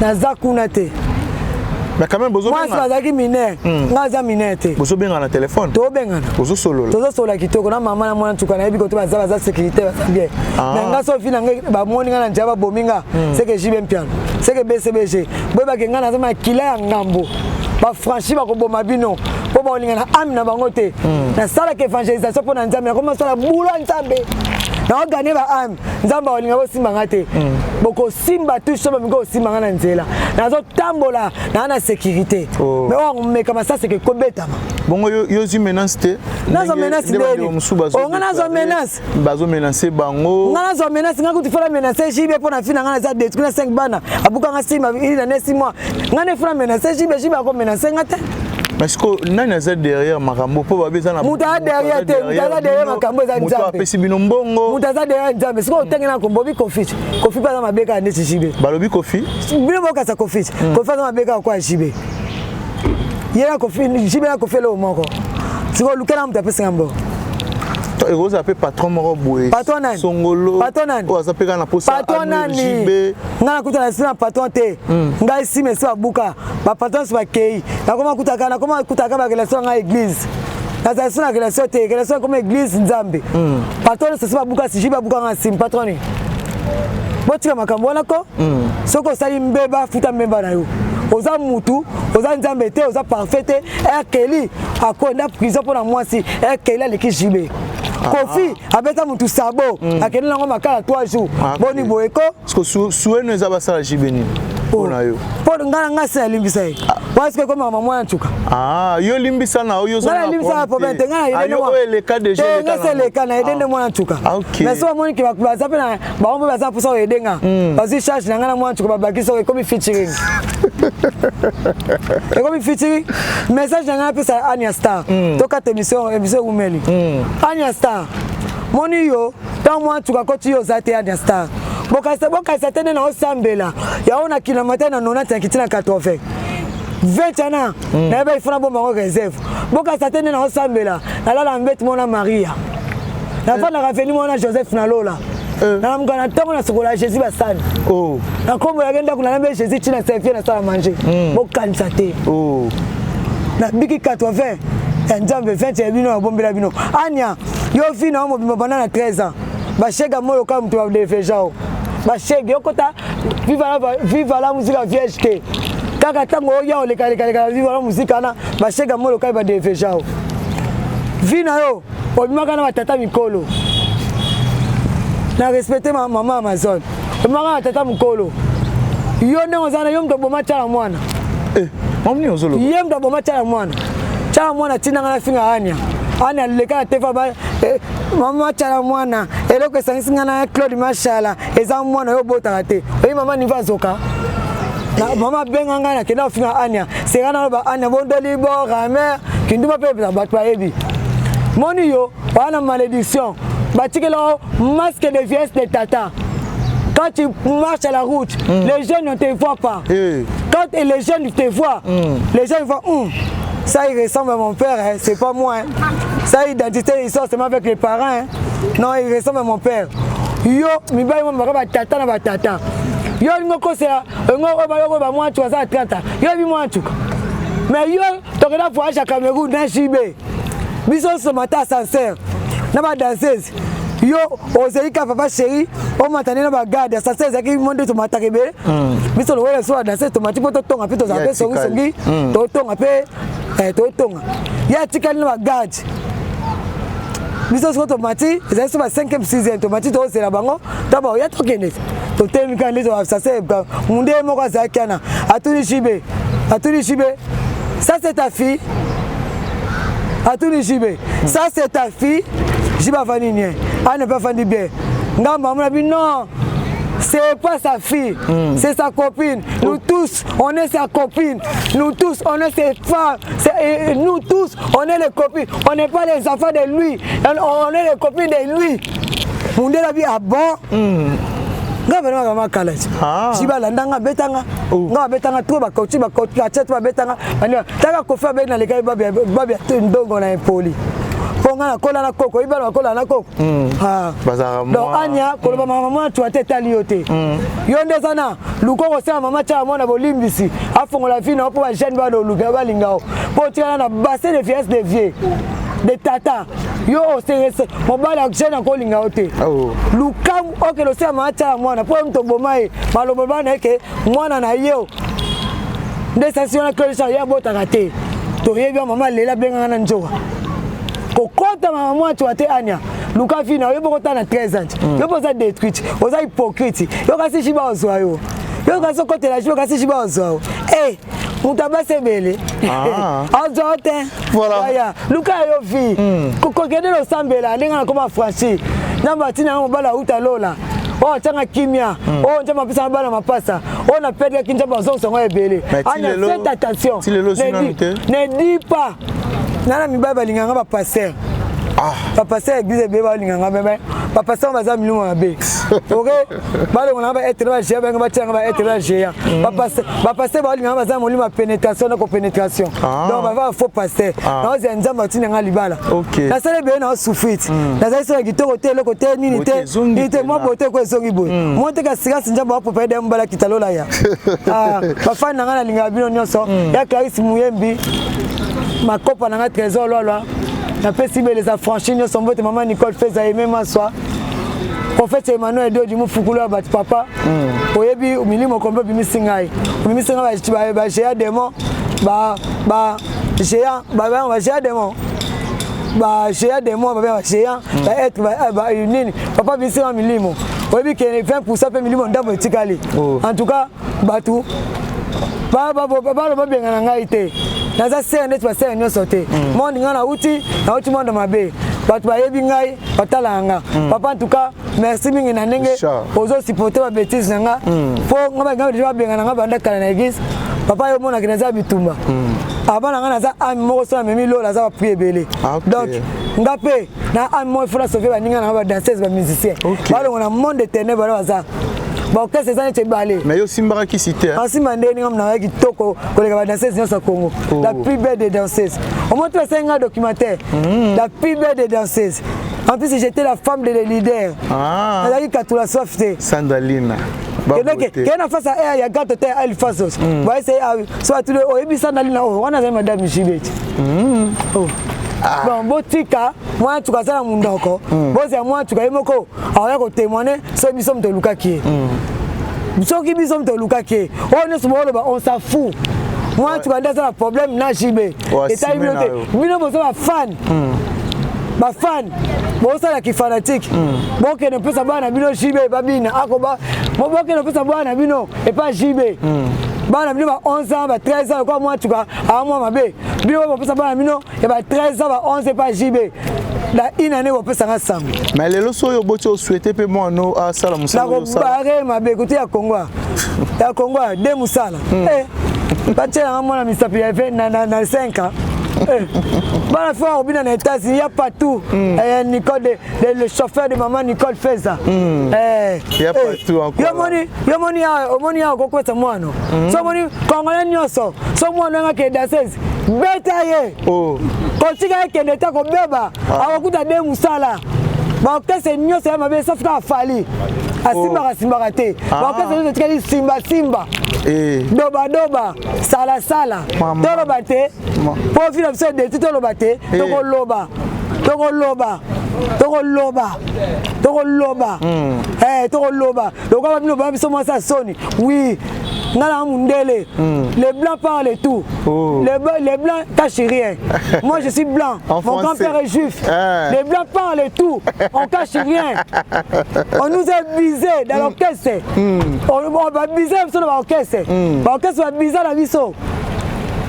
naza kuna te. Mais quand même Mwasi bozobenga bazalaki mineur, nga aza mineur te. Bozobenga na téléphone? Tobengana. Bozosolola? Tozosolola kitoko na mama na mwana ntuka. Nayebi kote baza, baza sécurité, baza bien. Ah. Mais nga sofi na ngai, bamoni nga na nzela, babomi nga, seke JB Mpiano, seke BCBG. Boyebake nga naza makila ya ngambo. Bafranchi bakoboma bino mpo bakolinga na ame na bango te. Nasalaka évangélisation mpo na Nzambe, nakoma sala bulo ya Nzambe, naogane ba ame. Nzambe akolinga bosimba nga te. Bokosimba touche so bamingi kosimba nga na nzela, nazotambola naa na sécurité. Oh. Mais oyo akomeka masasi eke kobetama. Bongo yo yo ozwi menace te? Nazwa Ndenge- menace nde bandeko ndeni? mosusu bazo Oh, nga nazwa déclarer, menace. bazomenace bango. Nga nazwa menace? Nga kutu fala menace JB mpo na fi na nga naza détruit na 5 bana, abukanga nsima ili na ne 6 mois. Nga nde fala menace JB? JB akomenace nga te. Mais siko nani aza derrière makambo mpo babe eza na Moto aza derrière te, moto aza derrière makambo eza moto Nzambe. apesi bino mbongo. Moto aza derrière Nzambe. Sikoyo otenge na kombo obi Kofi. Kofi mpe aza mabe kaka ndeti JB. Balobi Kofi. Bino bokasa Kofi. Kofi aza mabe kaka kwa JB. Ye na Kofi, JB na Kofi eloko moko. Sikoyo lukela moto apesinga mbongo. To ekozala mpe patron moko boye. Patron nani? Songolo. Patron nani? Oyo aza mpe kaka na posa Patron nani? JB. Ngai nakuta na nsima patron te. Ngai nsima esi babuka bapatron nyonso bakei. Nakoma kutaka, nakoma kutaka barelation ngai église. Nazala so na relation te, relation ekoma église, Nzambe. Patron nyonso esi babuka, siji babuka nga nsima patron nini? Botika makambo wana ko. Soki osali mbeba, futa mbeba na yo. Oza mutu, oza Nzambe te, oza parfait te. Erkeli akonda prison mpo na mwasi. Erkeli aleki JB. Kofi abeta mutu sabo, akende nango makala 3 jours. Ah, ok. Boni boye ko. Parce que sueno eza basala JB nini mpo na yo? Mpo ngai na ngai se nalimbisa ye parce que ekomaka mwana ntuka. Ah, yo limbisa na yo. Ngai nalimbisa na problème te. Ngai na oyo eleka déjà. Ngai se eleka na ede nde mwana ntuka. Ah, ok. Mais so bamoni ke baza mpe na bango mpe baza mposa koyede nga, bazwi charge na ngai na mwana ntuka, babakisi oyo ekomi featuring, ekomi featuring. Message na ngai napesa Ania Star, tokata émission, émission ewumeli. Ania Star, moni yo ntango mwana ntuka akoti, yo oza te. Ania Star, Bokanisa bokanisa te nde naosambela yango na kinama te na 90 nakiti na 80 20 wana nayeba ifo nabomba yango réserve. Bokanisa te nde naosambela, nalala mbeti mona Maria, nafandaka veni mwana Joseph na lola, nalamuka na ntongo, nasokola Jésus basani, nakombolaki ndako, nalambe Jésus ntina servie, nasala manger. Bokanisa te nabiki 80 ya Nzambe, 20 ya bino nabombela bino. Ania, yo vi na yo mobimba banda na 13 ans, bashege moyo kaka moto badefeja o bashege yokota Viva la Musica vierge te. Kaka ntango oya olekalekaleka na Viva la Musica wana, bashege moyo kaka badefeja o vi na yo obimaka na batata mikolo. Na respecte mama Amazon, obimaka na tata mokolo. Yo ndenge oza na yo, moto oboma Tyala Mwana. Ye moto aboma Tyala Mwana. Tyala Mwana atindanga na finga Ania. Ania aleka na tefa ba mama Tyala Mwana, eloko esangisi nga na Claude Mashala eza mwana oyo obotaka te. Oyi mama niva azoka na mama abenga ngai, nakenda kofinga Ania sera, naloba Ania bondoli bora mer kinduma mpe bato bayebi moni yo wana malédiction batikela masque de vieillesse de tata. Quand tu marches à la route, les jeunes ne te voient pas. Quand les jeunes te voient, les jeunes voient, ça il ressemble à mon père, hein, c'est pas moi. Hein. Ça, identité, il sort seulement avec les parents. Hein. Non, il ressemble à mon père. Yo, mibali mo baka batata na batata. Yo olingi okosela olingi oyo baloko ba mwa ntuka aza na 30 yo yebi mwa ntuka. Mais yo tokenda voyage ya Cameroun na JB. Biso nyonso mata ascenseur na ba danseuse, yo ozali kaka papa chéri, omata nde na bagarde. Ascenseur ezalaki mo nde tomataka ebele. Biso lokola biso badanseuse tomati mpo totonga mpe tozala mpe songisongi, totonga mpe totonga. Ye atikali na bagarde. Biso soko tomati, ezali so ba 5e 6e, tomati tozela bango to baoya, tokende, totelemi kaka nde ascenseur. Munde ye moko azalaki wana, atuni JB, atuni JB: "Ça c'est ta fille?" Atuni JB: "Ça c'est ta fille?" JB afandi nie, ana mpe afandi bien. Ngambo amona bi non, c'est pas sa fille, c'est sa copine. Nous tous, on est sa copine. Nous tous, on est ses femmes. Nous tous, on est les copines. On n'est pas les enfants de lui. On est les copines de lui. Mundela bi ah bon. Nga vraiment kama kala ti. Si balanda nga betanga. Nga betanga trop bakoti bakoti atia to babetanga. Taka Kofi abe na lekai babi babi ndongo na impoli. Mpo nga nakola na koko, ibala bakola na koko. Donc Ania, koloba mama mwana tu ate etali yo te. Yo nde eza na luka okosala mama Tyala mwana bolimbisi, afongola vie na yo mpo bajeune bana oluka balinga yo, mpo otikala na bassin de vieillesse de vieux de tata. Yo oserese mobali ya jeune akolinga yo te. Luka okende osala mama Tyala mwana mpo ye moto oboma ye. Maloba bana ye ke mwana na ye nde sasi wana Claude ye abotaka te. Toyebi ya mama lela abenganga na nzoka kokota mama mwana tuwa te. Ania, luka vi na yo boko na 13 ans. Yo mpo oza détruite, oza hypocrite. Yo kasi jiba ozwa yo, yo kasi okotela jiba, kasi jiba ozwa yo e moto abasi ebele azwa yo te. Aya, luka ya yo vie, kokende losambela ndenge nakoma franchi. Nzambe atina yango mobali auta lola oyo atianga kimia, oyo Nzambe apesanga bana mapasa, oyo napediaki Nzambe azongisa yango ebele. Ania, faites attention, ne dis pas nana mibali balinganga bapasteur, bapasteur église ebele balinganga, mais bapasteur baza milimo mabe. Ok, balongolanga baetre bagéant, bango batianga baetre bagéant. Bapasteur balinganga baza molimo ya pénétration na kopénétration, donc baza faux pasteur. Naozela Nzambe atinanga libala. Nasala ebele, na osouffrir, nazali so na kitoko te, eloko te, nini te, nini te, mwa bote ko ezongi boye mo te. Kasikasi Nzambe apropare de mobala kita lola ya bafani na ngai. Nalingaka bino nyonso ya Clarisse Muyembi, makopa na ngai Trésor Lwalwa, napesi beleza franchi nyonso mbote. Mama Nicole Feza, Aime Maswa, prophète Emmanuel Dodi Mufukulu ya bato. Papa, oyebi milimo kombe obimisi ngai, obimisi ngai bagéant démon, bagéant, bagéant démon, bagéant démon, babenga bagéant baêtre nini. Papa, bimisi nga milimo, oyebi ke 20 % mpe milimo ndambo etikali. En tout cas, bato balo babengana ngai te, naza sere neti basere nyonso te. Monde ngai nauti, nauti monde mabe, bato bayebi ngai, batalaka nga. Papa, en tout cas merci mingi na ndenge ozosupporte babétise na nga, mpo nga balinga deja babengana nga banda kala na église. Papa, yo omonaki naza bitumba aba na nga, naza âme moko so namemi lola, aza baprix ebele. Donc nga mpe na âme moko ifo nasauve baninga na nga badanseuse, bamusicien, balongo na monde éternel bana baza. Baorchestre eza neti ebale. Mais yo osimbaka kisi te? Asimba nde ninga mnaka kitoko koleka badanseuse nyonso ya Congo. Oh. La plus belle des danseuses. Omoi to esengi nga documentaire. La plus belle des danseuses. En plus, j'étais la femme de leader. Ah. Nazalaki katula soif te. Sandalina. Kende na face ya ya gato te El Fasos. Ba ese so atuli oyebi Sandalina oyo wana azali madame Jibeti. Oh. Ah. Bon, botika mwana tuka aza na monoko. Bozela mwana tuka ye moko akoya kotémoigne soki biso moto olukaki ye. Soki biso moto olukaki ye. Oyo nyonso boloba, on s'en fout. Mwana tuka nde aza na problème na JB. Etali bino te. Bino boza bafan. Bafan bosala kifanatique. Bokende mpesa bana na bino JB babina akoba. Bokende mpesa bana na bino epa JB. Bana bino ba 11 ans, ba 13 ans, lokola mwana tuka amwa mabe. Bino bopesa bana bino ya ba 13 ans, ba 11 epa JB. Na une année bopesanga sango. Mais lelo so oyo oboti, osouhaite mpe mwana asala mosala? Nakobare mabe kote ya Kongo, ya Kongo de mosala. Batielanga mwana misapi ya na 5 ans. Bana fo akobina na États-Unis ya partout. Nicole de, le chauffeur de maman Nicole Feza. Ya partout encore. Yo moni, yo moni awa, omoni awa kokwesa mwana. So omoni Congolais nyonso, so mwana oyo akende danseuse, beta ye. Kotika ye kende te, kobeba akokuta de mosala. Baorchestre nyonso ya mabe, sauf kaka Fally asimbaka asimbaka te. Baorchestre nyonso etikali simbasimba, dobadoba, salasala. Toloba te mpo vi na biso edeti, toloba te. Tokoloba, tokoloba, tokoloba, tokoloba, tokoloba. Lokola bino baya biso mwasi ya soni. Oui, nga na mundele. Les blancs parlent tout. Les blancs cachent rien. Moi, je suis blanc. En Mon grand-père est juif. Les blancs parlent tout, on cache rien. On nous a bisé dans l'orchestre. On va biser biso na baorchestre. Baorchestre babiza na biso,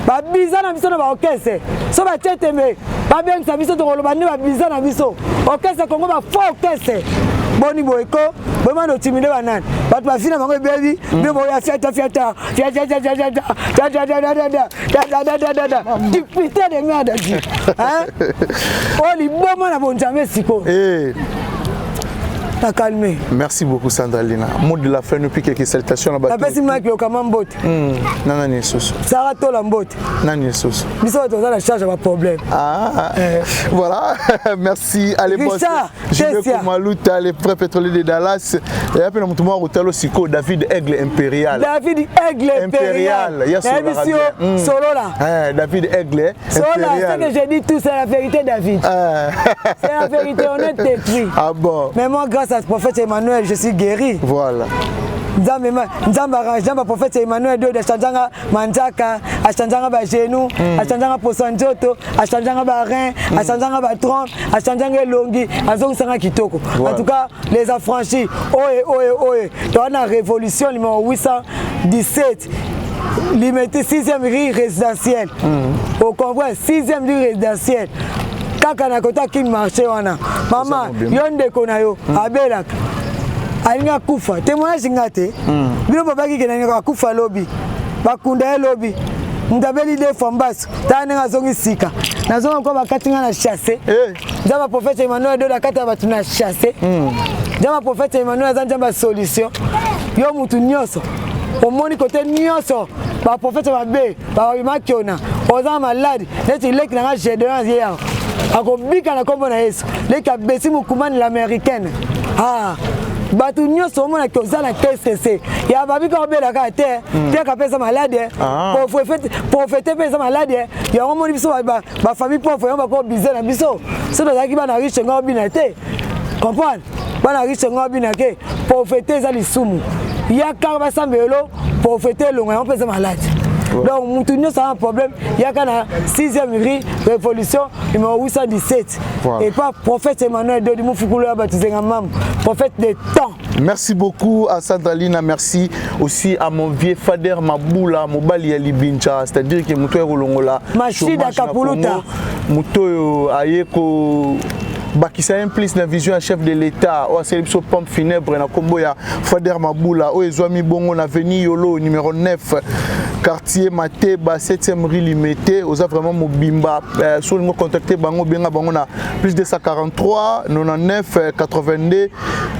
babiza na biso na baorchestre. So batie tembe, babengisa biso, tokoloba nde babiza na biso. Orchestre Congo, bafaux orchestre. Boni boyeko boyemana otimide banani, bato bafina bango ebebi. Bino boya fiata fiata fiata fiata fiata fiata, du putain de merde di oyo liboma na bonzambe sikoyo na calme. Merci beaucoup, Sandalina. Mot de la fin, nous puis quelques salutations na bato. Napesi Mike Lokama mbote. Na nani lisusu? Sara Tola mbote. Nani lisusu? Biso bato toza na charge ya baproblème. Ah, voilà, merci. Allez, boss. Richard Jube Tessia. Koumaluta, les frères pétroliers de Dallas. Et après, nous avons Routalo Siko, David Aigle Impérial. David Aigle Impérial. Impérial. Ya Solo Nayebi yo, bien. Solola. Eh, David Aigle Solola, ce Impérial. que j'ai dit tout, c'est la vérité, David. C'est la vérité, on est détruit. Ah bon. Mais moi, grâce à ce prophète Emmanuel, je suis guéri. Voilà. Nzambe Nzambe arrange, Nzambe prophète Emmanuel Dodo achanjanga manzaka, achanjanga bagenou, achanjanga poso ya nzoto, achanjanga barein, achanjanga batrompe, achanjanga elongi, azongisanga kitoko. Voilà. En tout cas, les affranchis, oye oye oye, toza na révolution numéro 817, Limete, 6e rue résidentielle. Au comprend, 6e rue résidentielle, kaka na kota King Marché wana. Mama, yo ndeko na yo abelaka, alingi akufa, témoignage nga te. Bino babaki ke nani akufa lobi, bakunda ye lobi. Moto abeli deux fois mbaso, tala ndenge azongi sika. Nazonga kwa bakati nga na chasse. Nzambe prophète Emmanuel Dodo akati ya bato na chasse. Nzambe prophète Emmanuel aza Nzambe ya solution. Yo mutu nyonso omoni kote nyonso baprofete mabe babimakiona, oza na maladi neti leki nanga Gédéon ye awa akobika na nkombo na Yesu. Leki abesi mokumani l'américaine. Ah, bato nyonso omonaki oza na TCC ya babika obelaka te, piaka mpe eza maladi. Prophète mpe eza maladi. Yango omoni biso bafamille pauvre, yango bakobize na biso. So tozalaki bana riche, ngo obina te. Comprendre, bana riche ngo obina ke pauvreté eza lisumu. Yaka basambelo, pauvreté elongo, yango mpe eza maladi. Donc mutu nyonso aza na problème, yaka na 6e rue Révolution numéro 817. Voilà. Et pas prophète Emmanuel Dodi Mufukulu ya bato zenga mamu, prophète de temps. Merci beaucoup à Sandalina, merci aussi à mon vieux Fader Maboula, Mobali ya Libincha, c'est-à-dire que muto ya kolongola Machida chômage na Kapuluta. Congo, muto oyo aye ko bakisa un plus na vision ya chef de l'État oyo asali biso pompe funèbre na nkombo ya Fader Mabula oyo ezwami bongo na avenue Yolo numéro 9. Quartier Mateba 7e rue Limete, oza vraiment mobimba. Euh, so olingo contacter bango, benga bango na plus 243 99 82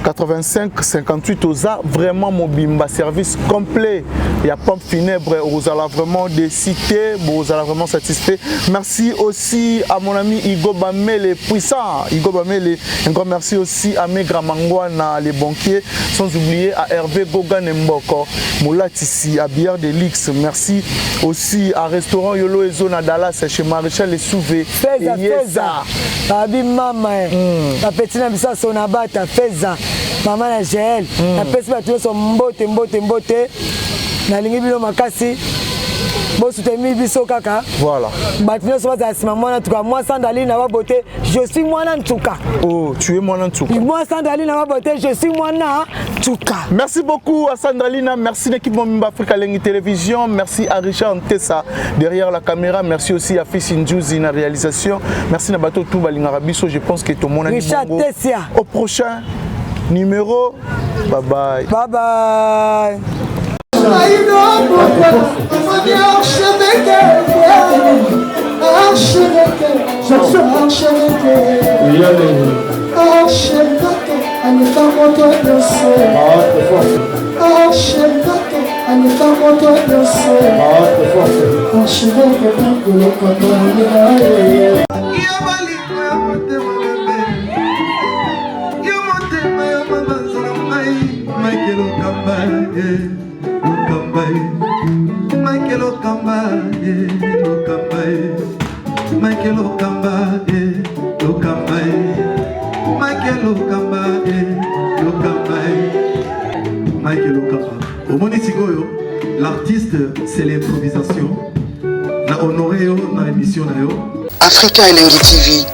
85 58. Oza vraiment mobimba, service complet ya pompe funèbre, ozala vraiment de cité, bozala vraiment satisfait. Merci aussi à mon ami Igo Bamele puissant, Igo Bamele, un grand merci aussi à Megra Mangwana les banquiers, sans oublier à Hervé Gogan Mboko Molatisi à Bière de Lix. Merci aussi à restaurant Yolo Ezo na Dallas chez Maréchal et Souvé. Feza Feza babi mama eh. Bapeti na biso asonabata Feza mama na Gel. Napesi bato nyonso mbote mbote mbote, nalingi bino makasi, bosutemi biso kaka. Voilà. Bato nyonso bazala nsima mwana ntuka, moi Sandaline na babote, je suis mwana ntuka. Oh, tu es mwana ntuka. Moi Sandaline na babote, je suis mwana ntuka. Merci beaucoup à Sandralina, merci l'équipe Momimba Africa Lengi Télévision, merci à Richard Ntessa derrière la caméra, merci aussi à Fils Ndjouzi na réalisation, merci na bato tout balingaka biso, je pense que tout le monde Richard Tessia. Au prochain numéro, bye bye. Bye bye. Yo motema ya mabanza na ngai, Michael Okamba, eh, Okamba, eh. Michael Okamba, eh, Okamba, eh. Michael Okamba, eh, Okamba, eh. Michael Okamba, eh, Okamba, eh. Michael Okamba. Omoni sikoyo, l'artiste, c'est l'improvisation. Na honoré yo na émission na yo. Africa Elengi TV,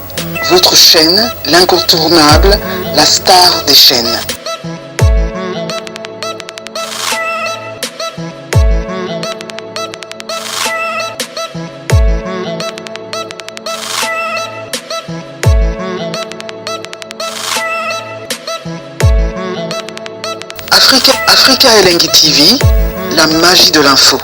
votre chaîne, l'incontournable, la star des chaînes. Africa, Africa Elengi TV, la magie de l'info.